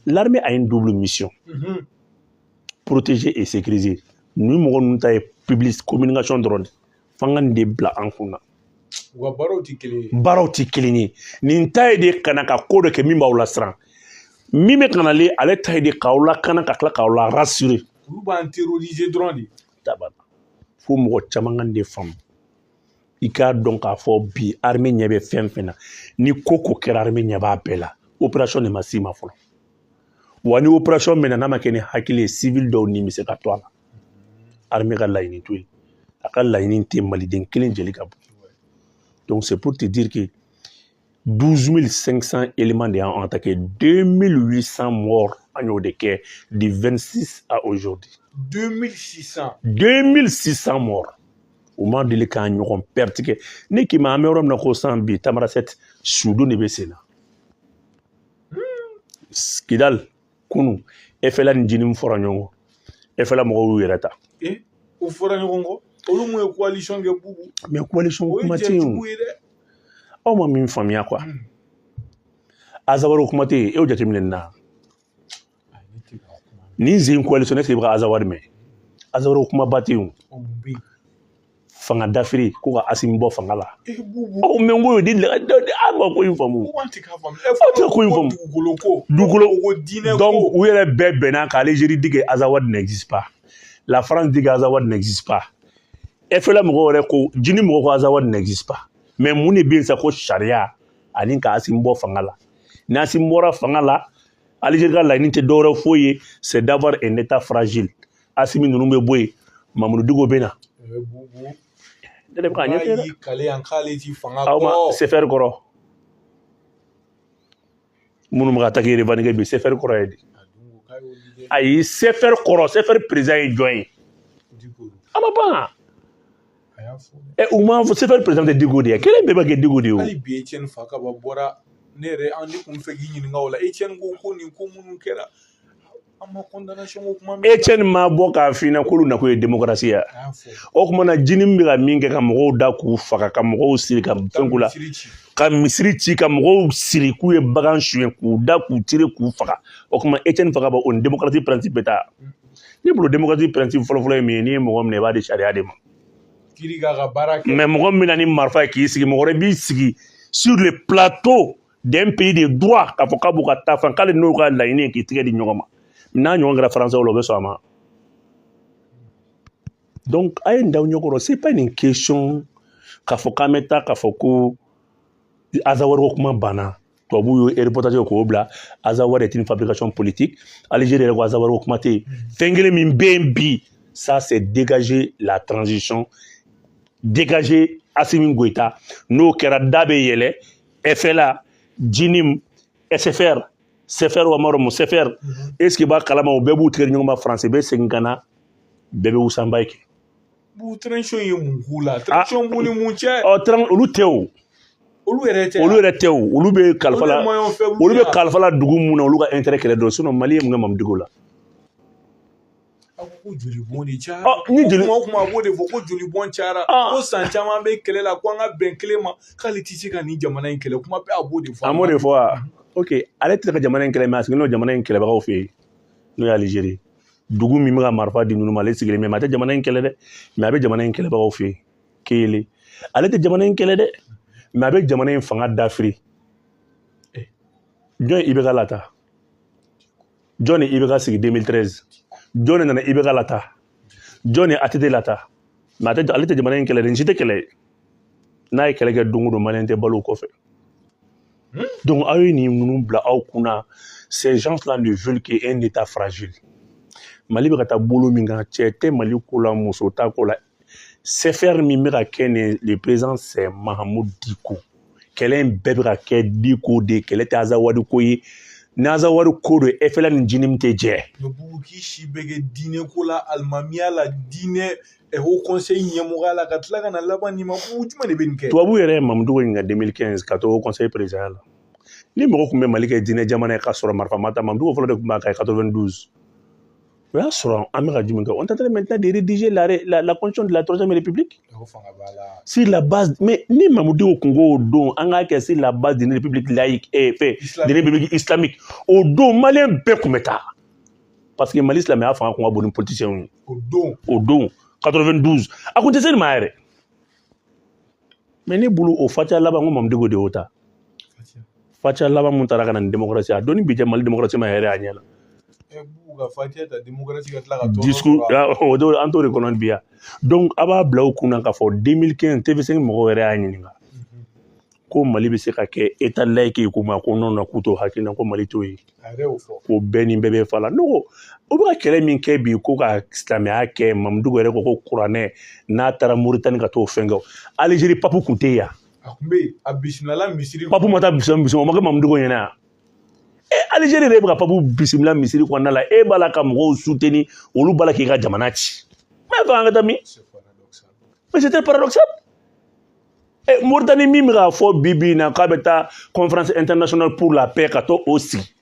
L'armée a une double mission: protéger et sécuriser. Ni mɔgɔ ninnu ta ye public communication dɔrɔn de, f'an ka nin de bila an kun na. U ka baaraw tɛ kelen ye. Baaraw tɛ kelen ye. Nin ta ye de ka na ka ko dɔ kɛ min b'aw lasiran. Min bɛ ka nalen, ale ta ye de k'aw lakana, ka tila k'aw la rassurer. Olu b'an terroriser dɔrɔn de. Dabana fo mɔgɔ caman ka nin de faamu. I k'a dɔn k'a fɔ bi armée ɲɛ bɛ fɛn fɛn na, ni ko ko kɛra, armée ɲɛ b'a bɛɛ la. Opération de ma s'i ma fɔlɔ wa. Ni opération bɛ na, n'a ma kɛ ni hakili ye, civil dɔw ni bɛ se ka to a la. Armée ka laɲini to yen, a ka laɲini tɛ maliden kelen jeli ka bɔ. Donc c'est pour te dire que 12 500 éléments de y'an attaqué, 2800 morts, an y'o de kɛ du 26 à aujourd'hui. 2600. 2600 morts. U ma deli k'a ɲɔgɔn perte kɛ. Ne k'i ma, an bɛ yɔrɔ min na ko sisan bi, Tamarasɛti sudon de bɛ sen na. Kidal kunu, FLA ni JNIM fɔra ɲɔgɔn kɔ, FLA mɔgɔw y'u yɛrɛ ta. Eh, o fɔra ɲɔgɔn kɔ. Olu mun ye coalition kɛ, Bubu? Mais coalition O ye kuma tɛ yen o. jɛjugu ye dɛ. Aw ma min faamuya quoi, Azawad kuma tɛ yen. E y'o jateminɛ nin na. Ayi, ne tɛ ka kuma. Nin zen coalition, est ce que i bɛ ka Azawad mɛn? Azawad kumaba tɛ yen o. O mun bɛ yen? Fanga dafiri ko ka Asimi bɔ fanga la. Eh, Bubu. Aw mɛ n ko di an ma ko in faamu. Ko an tɛ k'a faamu. Aw tɛ ko in faamu. Dugukolo ko. Dugukolo ko diinɛ donc ko. U yɛrɛ bɛɛ bɛnna ka Algérie dit que Azawad n'existe pas, la France dit que Azawad n'existe pas, FLA mɔgɔw yɛrɛ ko, JNIM mɔgɔw ko Azawad n'existe pas. Mais mun de bɛ yen sa? Ko sariya ani ka Asimi bɔ fanga la. Ni Asimi bɔra fanga la, Algérie ka laɲini tɛ dɔwɛrɛ foyi ye, c'est d'avoir un état fragile. Asimi ninnu bɛ bɔ yen, Mamudu Diko bɛ na. Eh, Bubu. Ne de bɛ k'a ɲɛf'i ɲɛna. Y'i kale yan k'ale ti fanga Aw ma kɔ. CFR kɔrɔ minnu bɛ ka attaque revendiquer bi, CFR kɔrɔ ye di? A dun ko k'a y'olu dɛ. Ayi, CFR kɔrɔ, CFR président ye jɔn ye? Diko. A ma ban. A y'a fɔ dɛ. Ɛ, u m'a fɔ CFR président tɛ Diko de ye? Kelen bɛɛ bɛ kɛ Diko de ye o. Hali bi, Etienne Fakaba bɔra. Ne yɛrɛ an ne kun fɛ k'i ɲininka o la. Etienne ko nin ko minnu kɛra, an ma condamnation ko kuma mɛn. Etienne ma bɔ k'a f'i ɲɛna k'olu nakun ye démocratie ye. O tuma na JNIM bɛ ka min kɛ ka mɔgɔw da k'u faga, ka mɔgɔw siri ka fɛn k'u la, ka misiri ci, ka mɔgɔw siri k'u ye bagan suɲɛ, k'u da k'u tire k'u faga. O tuma Etienne Fakaba, o ni démocratie principe bɛ taa. Ne bolo, démocratie principe fɔlɔfɔlɔ ye min ye, n'i ye mɔgɔ minɛ, i b'a di sariya de ma. Kiri k'a ka baara kɛ. Mais mɔgɔ min bɛ na ni marifa ye k'i sigi, mɔgɔ wɛrɛ b'i sigi sur le plateau d'un pays de droit k'a fɔ k'a b'u ka taa fan, k'ale n'o ka laɲini ye k'i tigɛ di ɲɔgɔn ma. N'a ɲɔgɔn kɛra français la, o bɛ sɔn a ma. Donc a ye nin da ɲɔgɔn kɔrɔ, c'est pas une question k'a fɔ k'an bɛ taa k'a fɔ ko Azawad ko kuma banna. Tubabuw ye reportage kɛ k'o bila. Azawad est une fabrication politique. Algérie yɛrɛ ko Azawad ko kuma tɛ yen. Fɛn kelen min bɛ yen bi, ça c'est dégager la transition, dégager Assimi Goïta. N'o kɛra, da bɛ yɛlɛ FLA, JNIM, SFR, SFR wa maro SFR. Est ce que b'a kalama, o bɛɛ b'u tigɛ ɲɔgɔn ma, France bɛ segin ka na, bɛɛ bɛ wusanba kɛ. Bu transition ye mun k'u la? Transition b'u ni mun cɛ? Ɔ, olu tɛ o. Olu yɛrɛ tɛ. Olu yɛrɛ tɛ o. Olu bɛ kalifa la, olu bɛ kalifa la dugu mun na, olu ka intérêt kɛlɛ dɔn. Sinon Mali ye mun kɛ Mamudu Diko la? A ko ko jolibɔn de cayara. Ɔ, ni joli kuma o kuma, a b'o de fɔ ko jolibɔn cayara. Ko san caman bɛ kɛlɛ la, ko an ka bɛn kelen ma, k'ale tɛ se ka nin jamana in kɛlɛ. Kuma bɛɛ a b'o de fɔ. An b'o de fɔ wa. Ok, ale tɛ se ka jamana in kɛlɛ, mais a sigilen don jamana in kɛlɛbagaw fɛ yen, n'o ye Algérie. Dugu min bɛ ka marifa di ninnu ma, ale sigilen bɛ, mais a tɛ jamana in kɛlɛ dɛ, mais a bɛ jamana in kɛlɛbagaw fɛ yen. Kelen, ale tɛ jamana in kɛlɛ dɛ, mais a bɛ jamana in fanga dafiri. Jɔn ye IBK lata? Jɔn ni IBK sigi 2013? Jɔn de nana IBK lata? Jɔn ni ATT lata? Mais a tɛ, ale tɛ jamana in kɛlɛ dɛ. Nin si tɛ kɛlɛ ye. N'a ye kɛlɛ kɛ don o don, maliyɛn tɛ balo o kɔfɛ. Donc aw ye nin ninnu bila aw kunna, ces gens là ne veulent qu'un état fragile. Mali bɛ ka taa bolo min kan, cɛ tɛ Mali ko la, muso t'a ko la. CFR min bɛ ka kɛ nin, le président c'est Mahamoud Dicko. Kɛlɛ in bɛɛ bɛ ka kɛ Dicko de, kɛlɛ tɛ Azawadi ko ye. Ni Azawadi ko don, FLA ni JNIM tɛ jɛ. Bubu, k'i si bɛɛ kɛ diinɛ ko la, alimamiya la, diinɛ haut conseil ɲɛmɔgɔya la, ka tila ka na laban nin ma. Bubu, jumɛn de bɛ nin kɛ? Tubabu yɛrɛ ye Mamudu Dicko ɲininka 2015 ka to haut conseil président la, ni mɔgɔ tun bɛ Mali kɛ diinɛ jamana ye k'a sɔrɔ marifa ma ta. Mamudu Dicko fɔlɔ de tun b'a kan 92. O y'a sɔrɔ an bɛ ka jumɛn kɛ? On est en train maintenant de rédiger la constitution de la troisième république sur la base. Mais ni Mamudu Dicko kun k'o don, an k'a kɛ sur la base d'une république laïque et fait d'une république islamique, o don maliyɛn bɛɛ kun bɛ taa, parce que Mali silamɛya fanga kun ka bon ni politiciens ye. O don. O don 92, a kun tɛ se nin ma yɛrɛ. Mais ne bolo, o fatiya laban ko Mamudu Dicko de y'o ta. Fatiya laban mun taara ka na ni démocratie, a don ni bi cɛ, Mali démocratie ma hɛrɛ a ɲɛ la. Bubu, ka fatiya ta démocratie, ka tila ka tɔɔrɔ. Discours o don, an t'o de kɔnɔ bi yan. Donc a b'a bila u kunna k'a fɔ 2015, TV5 mɔgɔw yɛrɛ y'a ɲininka ko Mali bɛ se ka kɛ état laïque ye, ko ma ko non non, k'u t'o hakilina, ko Mali t'o ye. A yɛrɛ y'o fɔ. Ko bɛɛ ni bɛɛ bɛ fa la. Ne ko o bɛ ka kɛlɛ min kɛ bi ko ka silamɛya kɛ, Mamudu Dicko yɛrɛ ko ko kuranɛ n'a taara Moritani ka t'o fɛn kɛ, Algérie pape kun tɛ yan. A kun bɛ yen, a bisimilala misiri. Pape ma taa bisimila bisimila, o ma kɛ Mamudu Dicko ɲɛna yan. E Algérie yɛrɛ bɛ ka pape bisimila misiri kɔnɔna la, e b'a la ka mɔgɔw soutenir, olu b'a la k'i ka jamana ci. Mais fɛ an ka taa min? Mais c'est très paradoxal. E Moritani min bɛ k'a fɔ bi bi in na k'a bɛ taa conférence internationale pour la paix ka t'o sigi,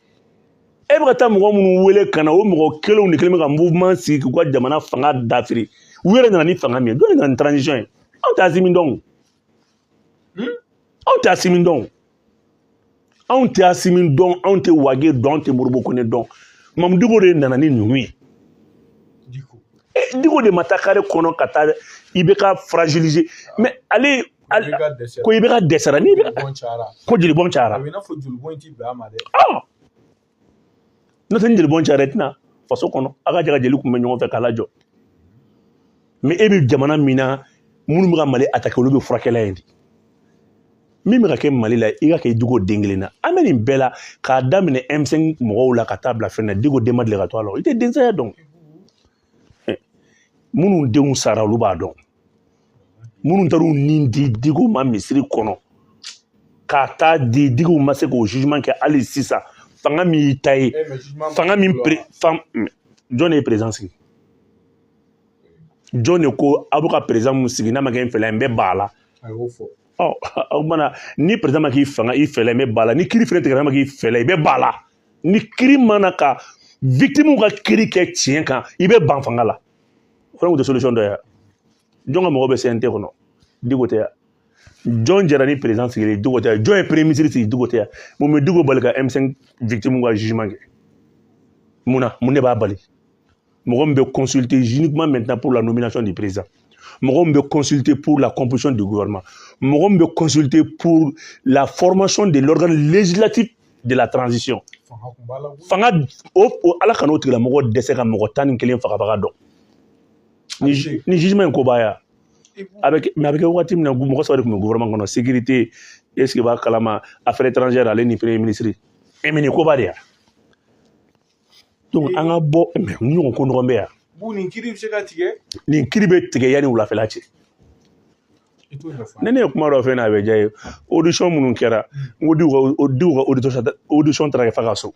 e bɛ ka taa mɔgɔ minnu wele ka na, o mɔgɔ kelenw de kelen bɛ ka mouvement sigi k'u ka jamana fanga dafiri. U yɛrɛ nana ni fanga min ye, jɔn de nana ni transition ye? Anw tɛ Asimi dɔn, anw tɛ Asimi dɔn, anw tɛ Asimi dɔn, anw tɛ Wage dɔn, anw tɛ Modibo Kone dɔn. Mamudu Dicko de nana ni ninnu ye. Dicko de ma taa carré kɔnɔ ka taa IBK fragiliser, mais ale ko IBK dɛsɛra ni ko jolibɔn cayara. A bɛ i n'a fɔ jolibɔn ti bɛn a ma dɛ. N'o tɛ, ni jolibɔn cayara, i tɛna faso kɔnɔ a ka jɛ ka jeli kun bɛ ɲɔgɔn fɛ k'a lajɔ. Mais e bɛ jamana min na, minnu bɛ ka Mali attaquer, olu bɛ furakɛla yen de. Min bɛ ka kɛ Mali la, i ka kɛ Dicko den kelen na. An bɛ nin bɛɛ la k'a daminɛ M5 mɔgɔw la ka taa bila fɛn na, Dicko den ma deli ka to a la. I tɛ densaya dɔn. Minnu denw sara, olu b'a dɔn. Minnu taar'u nin di Dicko ma misiri kɔnɔ k'a taa di, Dicko ma se k'o jugement kɛ hali sisan. Fanga min y'i ta ye, fanga min jɔn de ye président sigi? Jɔn de ko aw bɛ ka président mun sigi, n'a ma kɛ n fɛla ye, n bɛ ban a la? Ɔ, o kumana ni président ma k'i fanga i fɛla, i bɛ ba la. Ni kiri fɛnɛ tigɛra ma k'i fɛla, i bɛ ba la. Ni kiri mana ka victime ka kiri kɛ tiɲɛ kan, i bɛ ban fanga la. O fana tun tɛ solution dɔ ye. Jɔn ka mɔgɔ bɛ CNT kɔnɔ? Diko tɛ yan. Jɔn jɛra ni président sigilen? Diko tɛ yan. Jɔn ye premier ministre sigi? Diko tɛ yan. Mun bɛ Diko bali ka M5 victime ka jugement kɛ? Mun na? Mun de b'a bali? Mɔgɔ min bɛ consulter uniquement maintenant pour la nomination du président, mɔgɔ min bɛ consulter pour la composition du gouvernement, mɔgɔ min bɛ consulter pour la formation de l'organe législatif de la transition. Fanga o, Ala ka n'o tigilamɔgɔ dɛsɛ ka mɔgɔ 11 fagabaga dɔn. Ni jugement in ko b'a ya, a bɛ kɛ. Mais a bɛ kɛ waati min na, mɔgɔ saba de tun bɛ gouvernement kɔnɔ: sécurité, est ce que b'a kalama, affaires étrangères, ale ni premier ministre. E mais nin ko ba de ya. Donc an ka bɔ, mais ɲɔgɔn ko nɔgɔn bɛ yan. Bu, nin kiri bɛ se ka tigɛ? Nin kiri bɛ tigɛ yanni wulafɛla cɛ. Ne ye kuma dɔ fɛn na, a bɛ diya ye. Audition minnu kɛra, n ko Diko ka audition taara kɛ f'a ka so.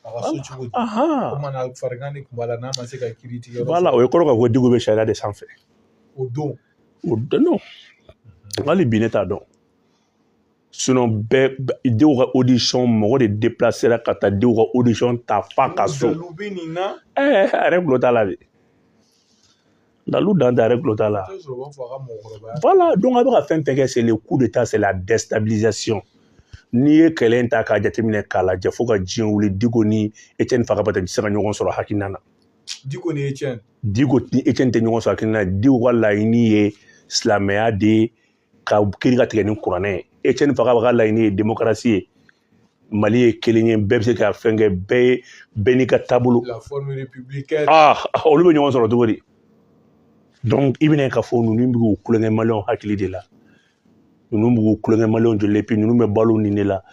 A ka so cogo di? O mana farigan de tun b'a la n'a ma se ka kiiri tigɛ. Voilà, o ye kɔrɔ k'a fɔ Diko bɛ sariya de sanfɛ. O don. O don, non, hali bi ne t'a dɔn. Sinon bɛɛ, Diko ka audition, mɔgɔ de déplacera ka taa Diko ka audition ta f'a ka so. Dalu bɛ nin na. Ɛɛ, a yɛrɛ tulo t'a la de. Dalu dan tɛ, a yɛrɛ tulo t'a la. Voilà, donc a bɛ ka fɛn fɛn kɛ, c'est le coup d'état, c'est la déstabilisation. N'i ye kɛlɛ in ta k'a jateminɛ k'a lajɛ, fo ka diɲɛ wuli, Diko ni Etienne Fakaba tɛ se ka ɲɔgɔn sɔrɔ hakilina na. Diko ni Etienne? Diko ni Etienne tɛ ɲɔgɔn sɔrɔ hakilina na. Diko ka laɲini ye silamɛya de ye, ka kiiri ka tigɛ ni kuranɛ ye. Etienne Fakaba ka laɲini ye démocratie ye, Mali ye kelen ye, bɛɛ bɛ se ka fɛn kɛ, bɛɛ ye bɛɛ n'i ka taabolo. La forme républicaine. Ah, olu bɛ ɲɔgɔn sɔrɔ cogo di? Donc i bɛna ka fɔ ninnu bɛ k'u kulonkɛ maliyɛnw hakili de la, ninnu bɛ k'u kulonkɛ maliyɛnw joli, et puis ninnu bɛ balo nin de la.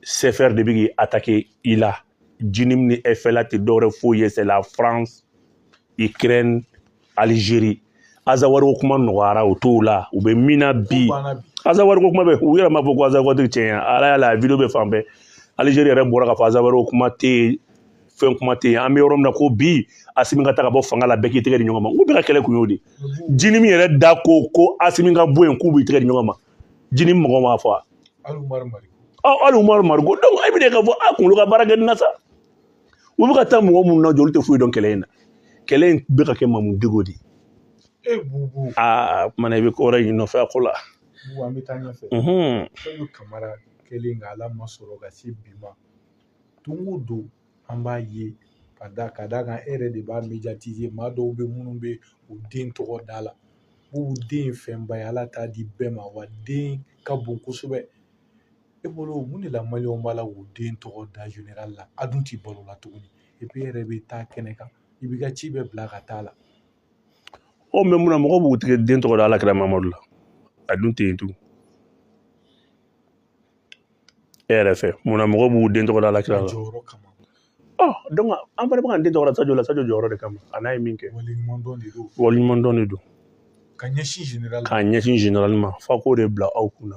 CFR de bɛ k'i attaquer i la. JNIM ni FLA tɛ dɔwɛrɛ foyi ye, c'est la France, Ukraine, Algérie. Azawad ko kuma nɔgɔyara, o t'o la, u bɛ min na bi. Azawad ko kuma bɛ, u yɛrɛ m'a fɔ ko Azawad tiɲɛ ye. Ala y'a la, vidéo bɛ fan bɛɛ. Algérie yɛrɛ bɔra k'a fɔ Azawad ko kuma tɛ yen, fɛn kuma tɛ yen. An bɛ yɔrɔ min na ko bi, Asimi ka taa ka bɔ fanga la, bɛɛ k'i tɛgɛ di ɲɔgɔn ma. N ko bɛɛ ka kɛlɛ kun y'o de. JNIM yɛrɛ da ko ko Asimi ka bɔ yen, k'u b'i tɛgɛ di ɲɔgɔn ma. JNIM mɔgɔw m'a fɔ. Hali Umaru Mariko. Ɔ, hali Umaru Mariko. Donc e bɛna k'a fɔ a kunkolo ka baara kɛ nin na sa. U bɛ ka taa mɔgɔ minnu na jɔ, olu tɛ foyi dɔn kɛlɛ in na. Kɛlɛ in bɛ ka kɛ Mamu Diko de. E Bubu. Aa, kumana i bɛ ko wɛrɛ ɲini nɔfɛ a ko la. Bubu, an bɛ taa ɲɛfɛ. Sadio Kamara kɛlen ka Ala ma sɔrɔ ka se bi ma, don o don an b'a ye ka da kan, e yɛrɛ de b'a médiatiser. Maa dɔw bɛ minnu bɛ u den tɔgɔ da la. Bubu, den ye fɛnba ye, Ala t'a di bɛɛ ma, wa den ka bon kosɛbɛ. E bolo, mun de la maliyɛnw b'a la k'u den tɔgɔ da général la? A dun ti balo la tuguni, et puis e yɛrɛ bɛ taa kɛnɛ kan, i b'i ka ci bɛɛ bila ka taa la. Ɔ, mais munna mɔgɔw b'u tigɛ den tɔgɔ da Ala kira Mamadu la? A dun tɛ yen tugun. E yɛrɛ fɛ, munna mɔgɔw b'u den tɔgɔ da Ala kira la? Jɔyɔrɔ kama. Ɔ, donc an fana bɛ k'an den tɔgɔ da Sadio la, Sadio jɔyɔrɔ de kama, a n'a ye min kɛ. Waleɲumandɔn de don. Waleɲumandɔn de don. Ka ɲɛsin général. K'a ɲɛsin général ma, f'a k'o de bila aw kunna.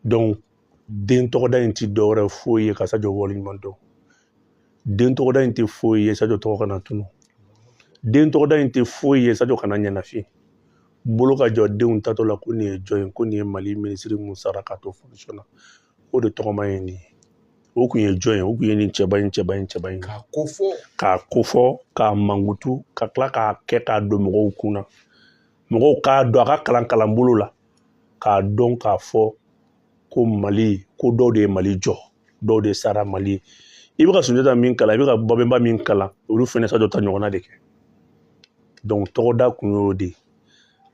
Donc den tɔgɔda in ti dɔwɛrɛ foyi ye ka Sadio waleɲuman dɔn. Den tɔgɔda in tɛ foyi ye Sadio tɔgɔ kana tunu. Den tɔgɔda in tɛ foyi ye Sadio kana ɲɛnafin bolo ka jɔ denw tatɔ la ko nin ye jɔn ye, ko nin ye Mali minisiri mun sara ka to fonction na, o de tɔgɔma ye nin ye. O kun ye jɔn ye? O kun ye nin cɛba in, cɛba in, cɛba in. K'a ko fɔ. K'a kofɔ, k'a mankutu, ka tila k'a kɛ k'a don mɔgɔw kun na, mɔgɔw k'a dɔn a ka kalan kalanbolo la, k'a dɔn k'a fɔ ko Mali, ko dɔw de ye Mali jɔ, dɔw de sara Mali ye. I bɛ ka Sunjata min kalan, i bɛ ka Babɛnba min kalan, olu fɛnɛ Sadio ta ɲɔgɔnna de kɛ. Donc tɔgɔda kun y'o de ye.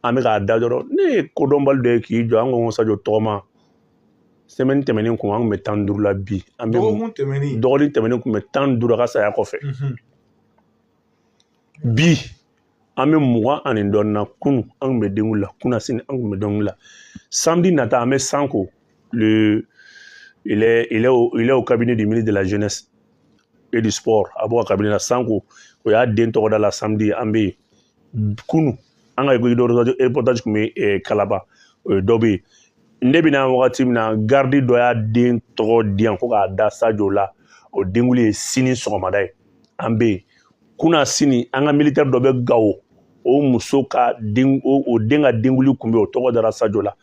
An bɛ k'a da dɔrɔn. Ne ye kodɔnbali dɔ ye k'i jɔ, an ko ko Sadio tɔgɔma. Semaine tɛmɛnen kun, an kun bɛ 15 la bi. An bɛ Dɔgɔkun tɛmɛnen. Dɔgɔkun tɛmɛnen kun bɛ 15 a ka saya kɔfɛ. Bi an bɛ 20 ani dɔɔnin na. Kunun an kun bɛ denkundi la, kunna sini an kun bɛ denkundi la. Samedi nata, an bɛ Sanko, le il est il est au, il est au cabinet du ministre de la Jeunesse et du Sport. A b'o ka cabinet la, Sanko, o y'a den tɔgɔ da la. Samedi an bɛ yen. Kunu an ka reportage kun bɛ Kalaba, o ye dɔ bɛ yen. Ne bɛna wagati min na, garde dɔ y'a den tɔgɔ di yan ko k'a da Sadio la. O denkuli ye sini sɔgɔmada ye, an bɛ yen. Kunna sini, an ka militaire dɔ bɛ Gawo. O muso ka den, o den ka denkuli kun bɛ yen, o tɔgɔ dara Sadio la.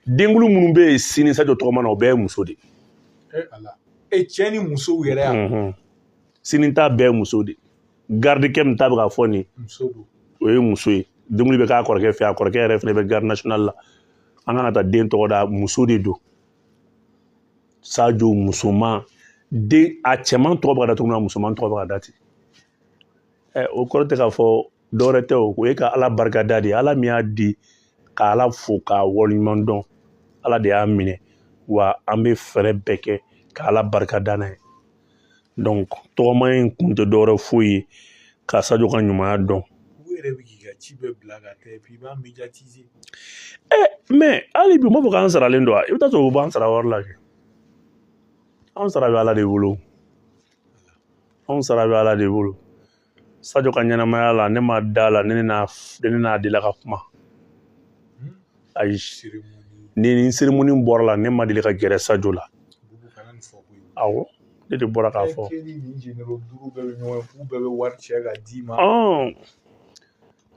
Denkuli minnu bɛ yen sini Sadio tɔgɔma na, o bɛɛ ye muso de ye. E Ala, e cɛ ni musow yɛrɛ yan. Sini ta bɛɛ ye muso de ye. Gardikɛ min ta bɛ ka fɔ nin, muso don. O ye muso ye. Denkuli bɛ k'a kɔrɔkɛ fɛ, a kɔrɔkɛ yɛrɛ fana bɛ garde nationale la. An kan ka taa den tɔgɔ da, muso de don. Sadio musoman den, a cɛman tɔgɔ bɛ ka da cogo min na, musoman tɔgɔ bɛ ka da ten. Ɛ, o kɔrɔ tɛ k'a fɔ dɔwɛrɛ tɛ, o o ye ka Ala barika da de ye. Ala min y'a di, ka Ala fo k'a waleɲuman dɔn. Ala de y'a minɛ wa, an bɛ fɛɛrɛ bɛɛ kɛ ka Ala barika da n'a ye. Donc tɔgɔma in kun tɛ dɔwɛrɛ foyi ye ka Sadio ka ɲumanya dɔn. U yɛrɛ bɛ k'i ka ci bɛɛ bila ka taa et puis i b'a médiatiser. Ɛ, mais hali bi u b'a fɔ k'an saralen don wa? I bɛ taa sɔrɔ u b'an sara wari la kɛ. Anw sara bɛ Ala de bolo, anw sara bɛ Ala de bolo. Sadio ka ɲɛnamaya la, ne ma da la ne n'a delila ka kuma. Ayi. Cérémonie. Ni cérémonie bɔra la, ne ma deli ka gɛrɛ Sadio la. Bubu, kana nin fɔ koyi. Awɔ, ne de bɔra k'a E fɔ. k'e ni nin généraux duuru bɛɛ bɛ ɲɔgɔn ye, k'u bɛɛ bɛ wari cɛ ka d'i ma. Ɔn,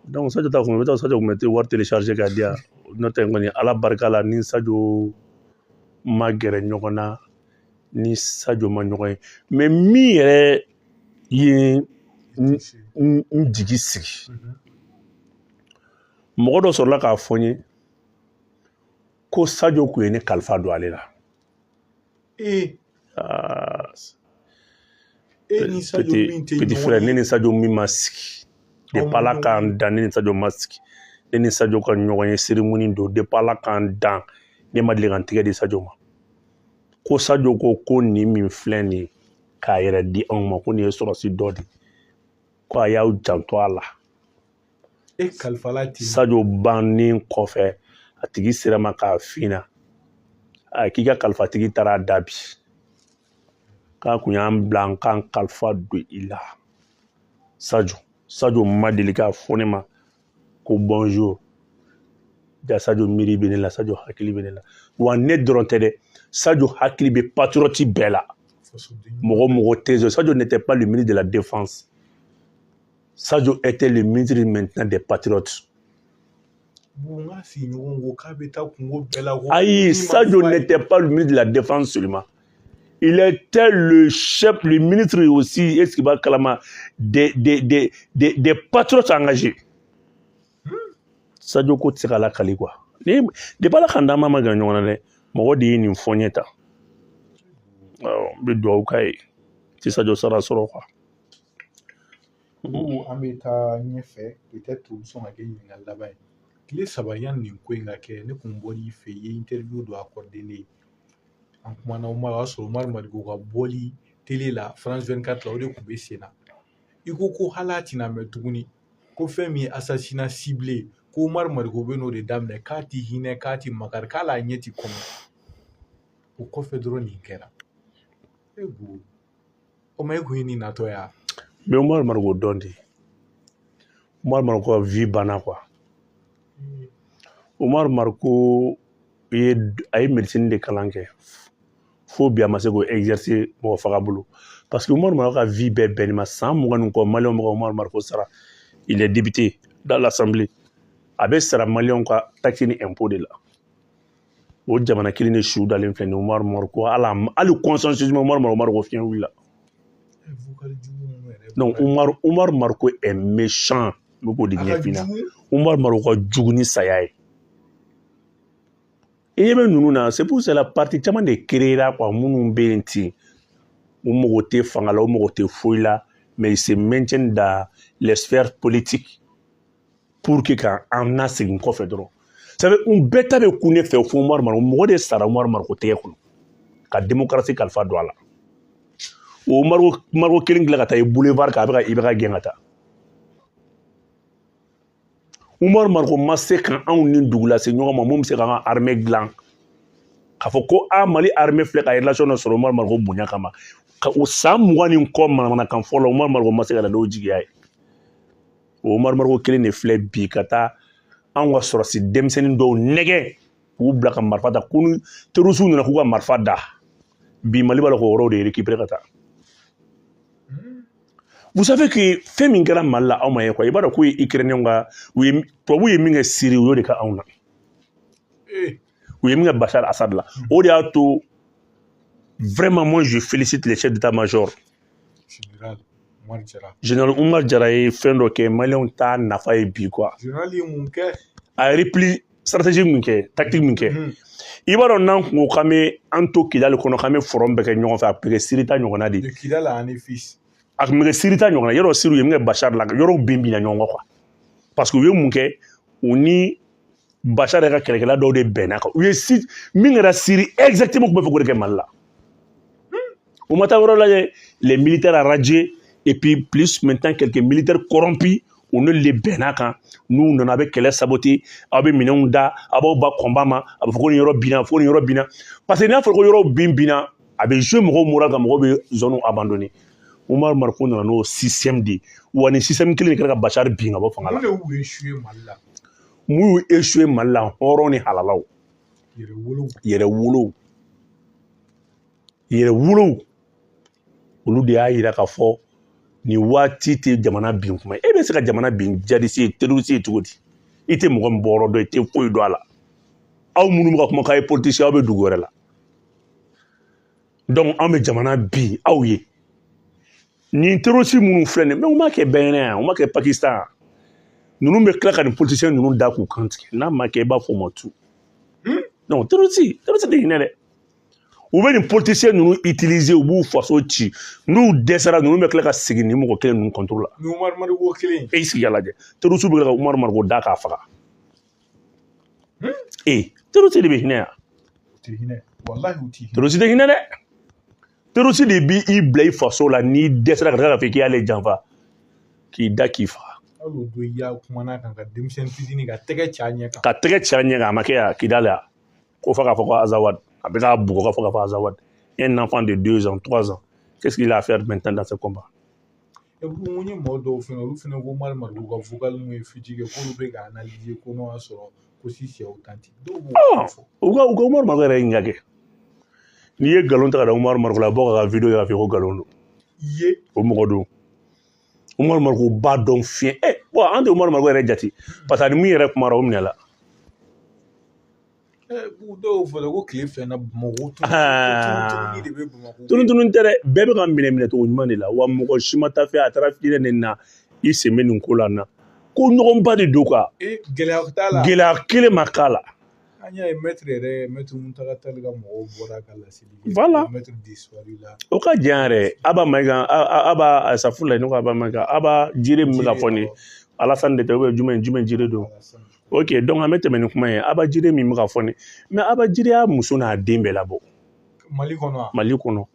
donc Sadio ta kun, i bɛ taa Sadio kun bɛ wari télécharger k'a di yan. N'o tɛ kɔni, Ala barika la, ni Sadio ma gɛrɛ ɲɔgɔn na, ni Sadio ma ɲɔgɔn ye. Mais min yɛrɛ ye n Touché. n jigi sigi, mɔgɔ dɔ sɔrɔla k'a fɔ n ye ko Sadio kun ye ne kalifa don ale la. E Ah, e ni Sadio petit min tɛ petit ɲɔgɔn frère, ne ye. ni Sadio min ma sigi, Aw depuis ma Ala ɲɔgɔn k'an ye. dan, ne ni Sadio ma sigi. Ne ni Sadio ka ɲɔgɔn ye cérémonie don. Depuis Ala k'an dan, ne ma deli ka n tɛgɛ di Sadio ma. Ko Sadio ko nin min filɛ nin ye k'a yɛrɛ di anw ma, ko nin ye sɔrɔsi dɔ de ye, ko a y'aw janto a la. E kalifala ten. Sadio bannen kɔfɛ, a tigi sera ma k'a f'i ɲɛna a k'i ka kalifatigi taara a da bi, k'a kun y'an bila an k'an kalifa don i la. Sadio ma deli k'a fɔ ne ma ko bonjour. Ja, Sadio miiri bɛ ne la, Sadio hakili bɛ ne la. Wa ne dɔrɔn tɛ dɛ, Sadio hakili bɛ patriote bɛɛ la. Fasoden. Mɔgɔ mɔgɔ tɛ. Sadio n'était pas le ministre de la défense, Sadio était le ministre maintenant des patriotes. Bubu, n ka sigiɲɔgɔn ko k'a bɛ taa kungo bɛɛ la ko Ayi, min ma Sadio fɔ a ye. n'était pas le ministre de la défense seulement. Il était le chef, le ministre aussi, est-ce qu'il va kalama, des patriotes engagés. Sadio ko tɛ se ka lakali quoi. Ni depuis Ala k'an d'an ma gɛrɛ ɲɔgɔn na dɛ, mɔgɔ de ye nin fɔ n ye tan. Awɔ, n bɛ dugawu k'a ye. Ti Sadio sara sɔrɔ quoi. Bubu, an bɛ taa ɲɛfɛ, peut-être o bɛ sɔn ka kɛ ɲininkali laban ye. Tile 3 yanni nin ko in ka kɛ, ne kun bɔr'i fɛ, i ye interview dɔ accordé ne ye. An kumana Umaru, o y'a sɔrɔ Umaru Mariko ka bɔli télé la France 24 la, o de tun bɛ sen na. I ko ko hali a tɛna mɛn tuguni ko fɛn min ye assassinat ciblé, ko Umaru Mariko bɛ n'o de daminɛ, k'a ti hinɛ, k'a ti makari, k'ale a ɲɛ ti kɔmi. O kɔfɛ dɔrɔn nin kɛra. E Bubu, o ma e kun ye nin natɔ ye wa? N bɛ Umaru Mariko dɔn de. Umaru Mariko ka vie banna quoi. Umaru Mariko ye, a ye médecine de kalan kɛ, fo bi a ma se k'o exercer mɔgɔ faga bolo, parce que Umaru Mariko ka vie bɛɛ bɛnni ma san 20 ni kɔ. Maliyɛnw bɛ ka Umaru Mariko sara, il est député dans l'Assemblée, a bɛ sara maliyɛnw ka taxe ni impôt de la. O jamana kelen de su dalen filɛ nin ye. Umaru Mariko, hali consensus ma Umaru Mariko fiɲɛ wulila. Vocal jugu minnu yɛrɛ Donc bɔra. Umaru Mariko est méchant, n bɛ k'o de A ka ɲɛf'i ɲɛna. jugu. Umaru Mariko ka jugu ni saya ye. I ɲɛ bɛ ninnu na, c'est pour cela parti caman de créera quoi. Minnu bɛ yen ten, u mago tɛ fanga la, u mago tɛ foyi la, mais ils se maintiennent dans les sphères politiques pour que ka an nasegin kɔfɛ dɔrɔn. Ça veut un bɛɛ ta bɛ kun ne fɛ fo Umaru Mariko. Mɔgɔ de sara Umaru Mariko tɛgɛ kɔnɔ ka démocratie kalifa don a la. O Mariko Mariko kelen tila ka taa i boulevard kan, a bɛ ka IBK gɛn ka taa. Umaru Mariko ma se ka anw ni dugu lase ɲɔgɔn ma mun bɛ se k'an ka armée dilan, k'a fɔ ko a Mali armée filɛ ka relation dɔ sɔrɔ Umaru Mariko bonya kama. Ka o san 20 ni kɔ manamanakan fɔ la, Umaru Mariko ma se ka na n'o jigiya ye. O Umaru Mariko kelen de filɛ bi ka taa anw ka sɔrɔsi denmisɛnnin dɔw nɛgɛ k'u bila ka marifa ta, ko ni terroriste nana k'u ka marifa da. Bi Mali b'a la k'o yɔrɔw de récupérer ka taa. Vous savez que fɛn min kɛra Mali la, aw ma ye quoi. I b'a dɔn k'u ye Ukrainien ka, u ye tubabuw ye min kɛ Syrie, u y'o de kɛ anw na. U ye min kɛ Bachar Assad la, o de y'a to vraiment, moi, je félicite les chefs d'état-major. Général Umar Jara. Général Umar Jara ye fɛn dɔ kɛ, maliyɛnw t'a nafa ye bi quoi. Général ye mun kɛ? A ye repli stratégie min kɛ, tactique min kɛ, i b'a dɔn, n'an kun ko k'an bɛ an to Kidali kɔnɔ, k'an bɛ front bɛɛ kɛ ɲɔgɔn fɛ, a tun bɛ kɛ Syrie ta ɲɔgɔnna de. De Kidal à Anefis. A tun bɛ kɛ Syrie ta ɲɔgɔnna. Yɔrɔ Syrie, u ye min kɛ Bachar la, yɔrɔw bin binna ɲɔgɔn kɔ quoi, parce que u ye mun kɛ? U ni Bachar yɛrɛ ka kɛlɛkɛla dɔw de bɛnna kan. U ye si min kɛra Syrie exactement, tun bɛ fɛ k'o de kɛ Mali la. U ma taa yɔrɔ lajɛ, les militaires radiés et puis plus maintenant quelques militaires corrompus, u n'olu de bɛnna kan. N'u nana, a bɛ kɛlɛ saboter, aw bɛ minɛnw da, aw b'aw ba kɔnba ma, a bɛ fɔ ko nin yɔrɔ binna, fo nin yɔrɔ binna, parce que n'a fɔra ko yɔrɔ bin binna, a bɛ jouer mɔgɔw moral kan, mɔgɔw bɛ zone abandonner. Umar Mariko nana n'o système de ye, wa nin système kelen de kɛra ka Bachar bin ka bɔ fanga la. Mun de y'u échoué Mali la? Mun y'u échoué Mali la? Hɔrɔn ni halalaw. Yɛrɛwolow. Yɛrɛwolow, yɛrɛwolow, olu de y'a yira k'a fɔ nin waati tɛ jamana bin kuma ye. E bɛ se ka jamana bin djihadiste ye, terroriste ye cogo di? I tɛ mɔgɔ min bɔyɔrɔ dɔn, i tɛ foyi dɔn a la. Aw minnu bɛ ka kuma k'a ye politicien, aw bɛ dugu wɛrɛ la. Donc anw bɛ jamana bin aw ye. Nin terroriste minnu filɛ nin ye, mais u m'a kɛ bɛɛ ɲɛna yan, u m'a kɛ Pakistan. Ninnu bɛ tila ka nin politicien ninnu da k'u kan tigɛ. N'a ma kɛ, i b'a fɔ o ma tu. Donc terroriste, terroriste tɛ hinɛ dɛ. U bɛ nin politicien ninnu utiliser, u b'u faso ci. N'u dɛsɛra, ninnu bɛ tila ka segin nin mɔgɔ kelen ninnu contre la. Ni Umar Mariko kelen. E sigi ka lajɛ, terroriste bɛ tila ka Umar Mariko da k'a faga. E terroriste de bɛ hinɛ yan? U tɛ hinɛ, walahi, u tɛ hinɛ. Terroriste tɛ hinɛ dɛ. Terroriste de b'i bila i faso la, n'i dɛsɛra ka taa k'a fɔ k'i y'ale janfa, k'i da k'i faga. Hali o don, i y'a kumana kan ka denmisɛnnin fitinin ka tɛgɛ ci a ɲɛ kan. Ka tɛgɛ ci a ɲɛ kan, a ma kɛ yan Kidali yan ko fɔ k'a fɔ ko Azawad, a bɛ k'a bugɔ, ka fɔ k'a fɔ Azawad. Un enfant de 2 ans, 3 ans, qu'est-ce qu'il a à faire maintenant dans ce combat? E ko n ye mɔgɔ dɔw fɛnɛ, olu fɛnɛ ko Umar Mariko ka vocal mun ye fuite kɛ, k'olu bɛ ka analyser ko n'o y'a sɔrɔ ko si c'est authentique. Dɔw b'o fɔ. U ka Umar Mariko yɛrɛ ye ɲininka kɛ. N'i ye nkalon ta ka da Umar Mariko la, bɔ ka vidéo kɛ k'a fɔ ko nkalon don. I ye. O mɔgɔ don, Umar Mariko b'a dɔn fiɲɛ. Ɛ bon, an tɛ Umar Mariko yɛrɛ jate, parce que ani min yɛrɛ kumara, o minɛ la. Dɔw fɔ ko tile 2 na Bamakɔ tunu de bɛ Bamakɔ. Tunu tunu tɛ dɛ, bɛɛ bɛ ka minɛ minɛcogo ɲuman de la. Wa mɔgɔ si ma taa fɛ a taara fiinɛ nin na, i sen bɛ nin ko la na ko ɲɔgɔnba de don quoi. E, gɛlɛya t'a la. Gɛlɛya kelen ma k'a la. An y'a ye, maître yɛrɛ, maître Muntaga Tall ka mɔgɔw bɔra ka laseli kɛ. Voilà. Maître disparu la. O ka jan yɛrɛ. Aba Mayiga, Aba Safurulayi, ne ko Aba Mayiga, Aba Jire min bɛ ka fɔ nin ye, Alassane de tɛ ou bien jumɛn Jire don? Ok, donc an bɛ tɛmɛ ni kuma ye. Aba Jire min bɛ ka fɔ nin, mais Aba Jire y'a muso n'a den bɛɛ labɔ. Mali kɔnɔ wa? Mali kɔnɔ.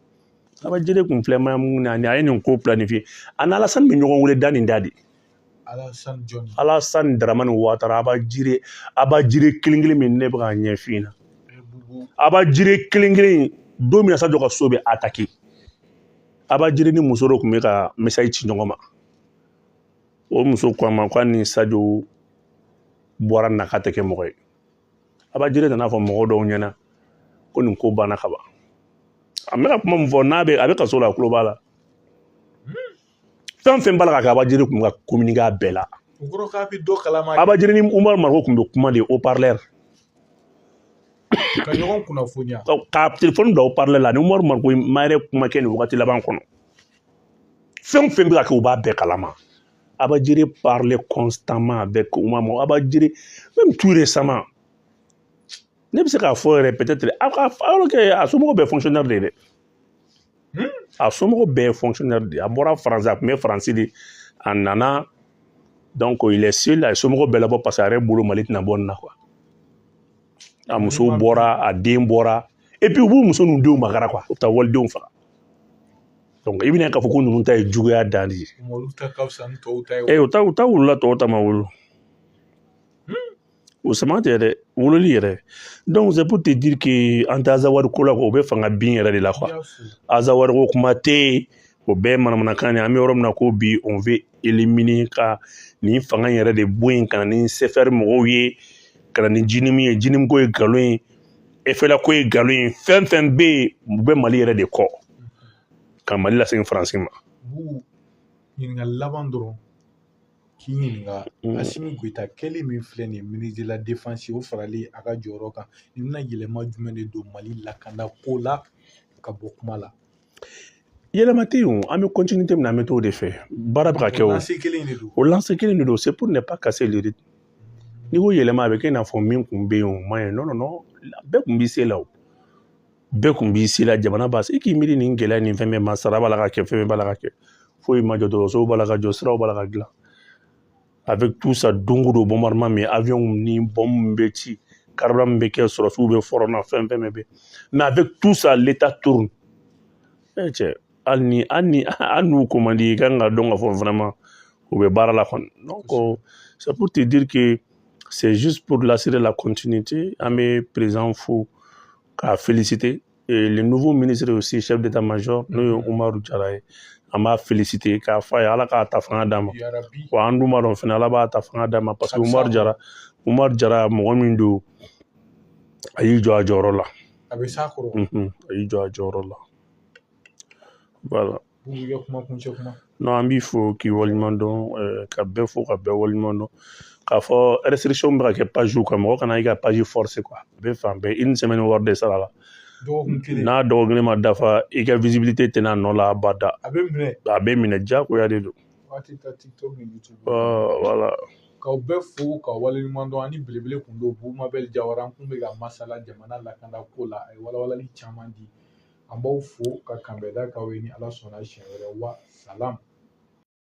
Aba Jire kun filɛ mun na, a ye nin ko planifié. A ni Alassane bɛ ɲɔgɔn wele da nin da de. Alassane jɔnni? Alassane Dramane Ouattara. Aba Jire, Aba Jire kelen kelen min ne bɛ ka ɲɛ f'i ɲɛna. Bubu. Aba Jire kelen kelen, don min na Sadio ka so bɛ attaqué, Aba Jire ni muso dɔ tun bɛ ka message ci ɲɔgɔn ma. O muso ko a ma k'a ni Sadio bɔra na k'a tɛ kɛ mɔgɔ ye. Aba Jire nana fɔ mɔgɔ dɔw ɲɛna ko nin ko banna ka ban. A bɛ ka kuma min fɔ n'a bɛ, a bɛ kaso la, a tulo b'a la. Fɛn fɛn b'a la ka kɛ, Aba Jire tun bɛ ka communiquer a bɛɛ la. O kɔrɔ k'a bɛ dɔ kalama. Aba Jire ni Umar Mariko tun bɛ kuma de haut-parleur. Ka ɲɔgɔn kunnafoniya. Ka téléphone bila haut-parleur la, ni Umar Mariko ma yɛrɛ kuma kɛ nin wagati laban kɔnɔ. Fɛn o fɛn bɛ ka kɛ, u b'a bɛɛ kalama. Aba Jire parlait constamment avec Umar Mariko. Aba Jire, même tout récemment, ne bɛ se k'a fɔ yɛrɛ peut-être alors que a somɔgɔw bɛɛ fonctionnaire de ye dɛ. A somɔgɔw bɛɛ ye fonctionnaire de ye. A bɔra Faransi, a tun bɛ Faransi de, a nana, donc il est seul. A ye somɔgɔw bɛɛ labɔ parce que a yɛrɛ bolo Mali tɛna bɔ nin na quoi. A muso bɔra, a den bɔra, et puis u b'u muso n'u denw magara quoi, u bɛ taa walidenw faga. Donc i bɛna k'a fɔ ko ninnu ta ye juguya dan de ye. Olu ta ka fisa ni tɔw ta ye. E, u ta wolola, tɔw ta ma wolo. O sama tɛ dɛ, wololi yɛrɛ. Donc c'est pour te dire que an tɛ Azawadi ko la quoi, u bɛ fanga bin yɛrɛ de la quoi. Azawadi ko kuma tɛ yen, o bɛɛ ye manamanakan de ye. An bɛ yɔrɔ min na ko bi, on veut éliminer ka nin fanga in yɛrɛ de bɔ yen, ka na ni CFR mɔgɔw ye, ka na ni JNIM ye. JNIM ko ye nkalon ye, FLA ko ye nkalon ye, fɛn fɛn bɛ yen, u bɛ Mali yɛrɛ de kɔ ka Mali lasegin Faransi ma. Bubu. Ɲininkali laban dɔrɔn k'i ɲininka, Assimi Goïta kɛli min filɛ nin ye ministre de la défense, o faralen a ka jɔyɔrɔ kan, nin bɛna yɛlɛma jumɛn de don Mali lakanda ko la ka bɔ kuma la? Yɛlɛma tɛ yen o, an bɛ continuité min na, an bɛ t'o de fɛ. Baara bɛ ka kɛ. O lancé kelen de don. O lancé kelen de don, c'est pour ne pas casser le rythme. N'i ko yɛlɛma, a bɛ kɛ i n'a fɔ min kun bɛ yen, o man ɲi. Non, non, non, bɛɛ kun b'i se la o. Bɛɛ kun b'i se la, jamana b'a se. I k'i miiri nin gɛlɛya nin fɛn bɛɛ ma, sara b'a la ka kɛ, fɛn bɛɛ b'a la ka kɛ. Foyi ma jɔ, dɔgɔtɔrɔsow b'a la ka jɔ, siraw b'a la ka dilan. Avec tout ça, don o don bombardement min, avion ni bombe bɛ ci, carburant min bɛ kɛ, sɔrɔsiw bɛ front na, fɛn fɛn bɛ. Mais avec tout ça, l'État tourne. Eh cɛ, hali n'u ko man di, i kan ka dɔn ka fɔ vraiment u bɛ baara la kɔni. Donc c'est pour te dire que c'est juste pour l'assurer la continuité. An bɛ président fo k'a féliciter, et le nouveau ministre aussi, chef d'état-major, n'o ye Umaru Jara ye, an b'a féliciter k'a fɔ a ye Ala k'a ta fanga d'a ma. Wa an dun b'a dɔn fɛnɛ, Ala b'a ta fanga d'a ma, parce que Umaru Jara mɔgɔ min don, a y'i jɔ a jɔyɔrɔ la. A bɛ s'a kɔrɔ. A y'i jɔ a jɔyɔrɔ la, voilà. Bubu, i ka kuma kuncɛ kuma. Non, an b'i fo k'i waleɲuman dɔn, ka bɛɛ fo ka bɛɛ waleɲuman dɔn, k'a fɔ restriction bɛ ka kɛ page kan, mɔgɔ kana i ka page forcer quoi. A bɛ fan bɛɛ une semaine wari de sara la. Dɔgɔkun kelen. N'a dɔgɔkun kelen ma dafa, i ka visibilité tɛna nɔ la abada. A bɛ minɛ. A bɛ minɛ, diyagoya de don. Waati ta TikTok ni YouTube. Voilà. K'aw bɛɛ fo k'aw waleɲuman dɔn. Ani belebele kun don, Bubu Mabel Jawara, an kun bɛ ka masala jamana lakanda ko la, a ye walawalali caman di. An b'aw fo ka kanbɛda k'aw ye, ni Ala sɔnna siɲɛ wɛrɛ, wa salam.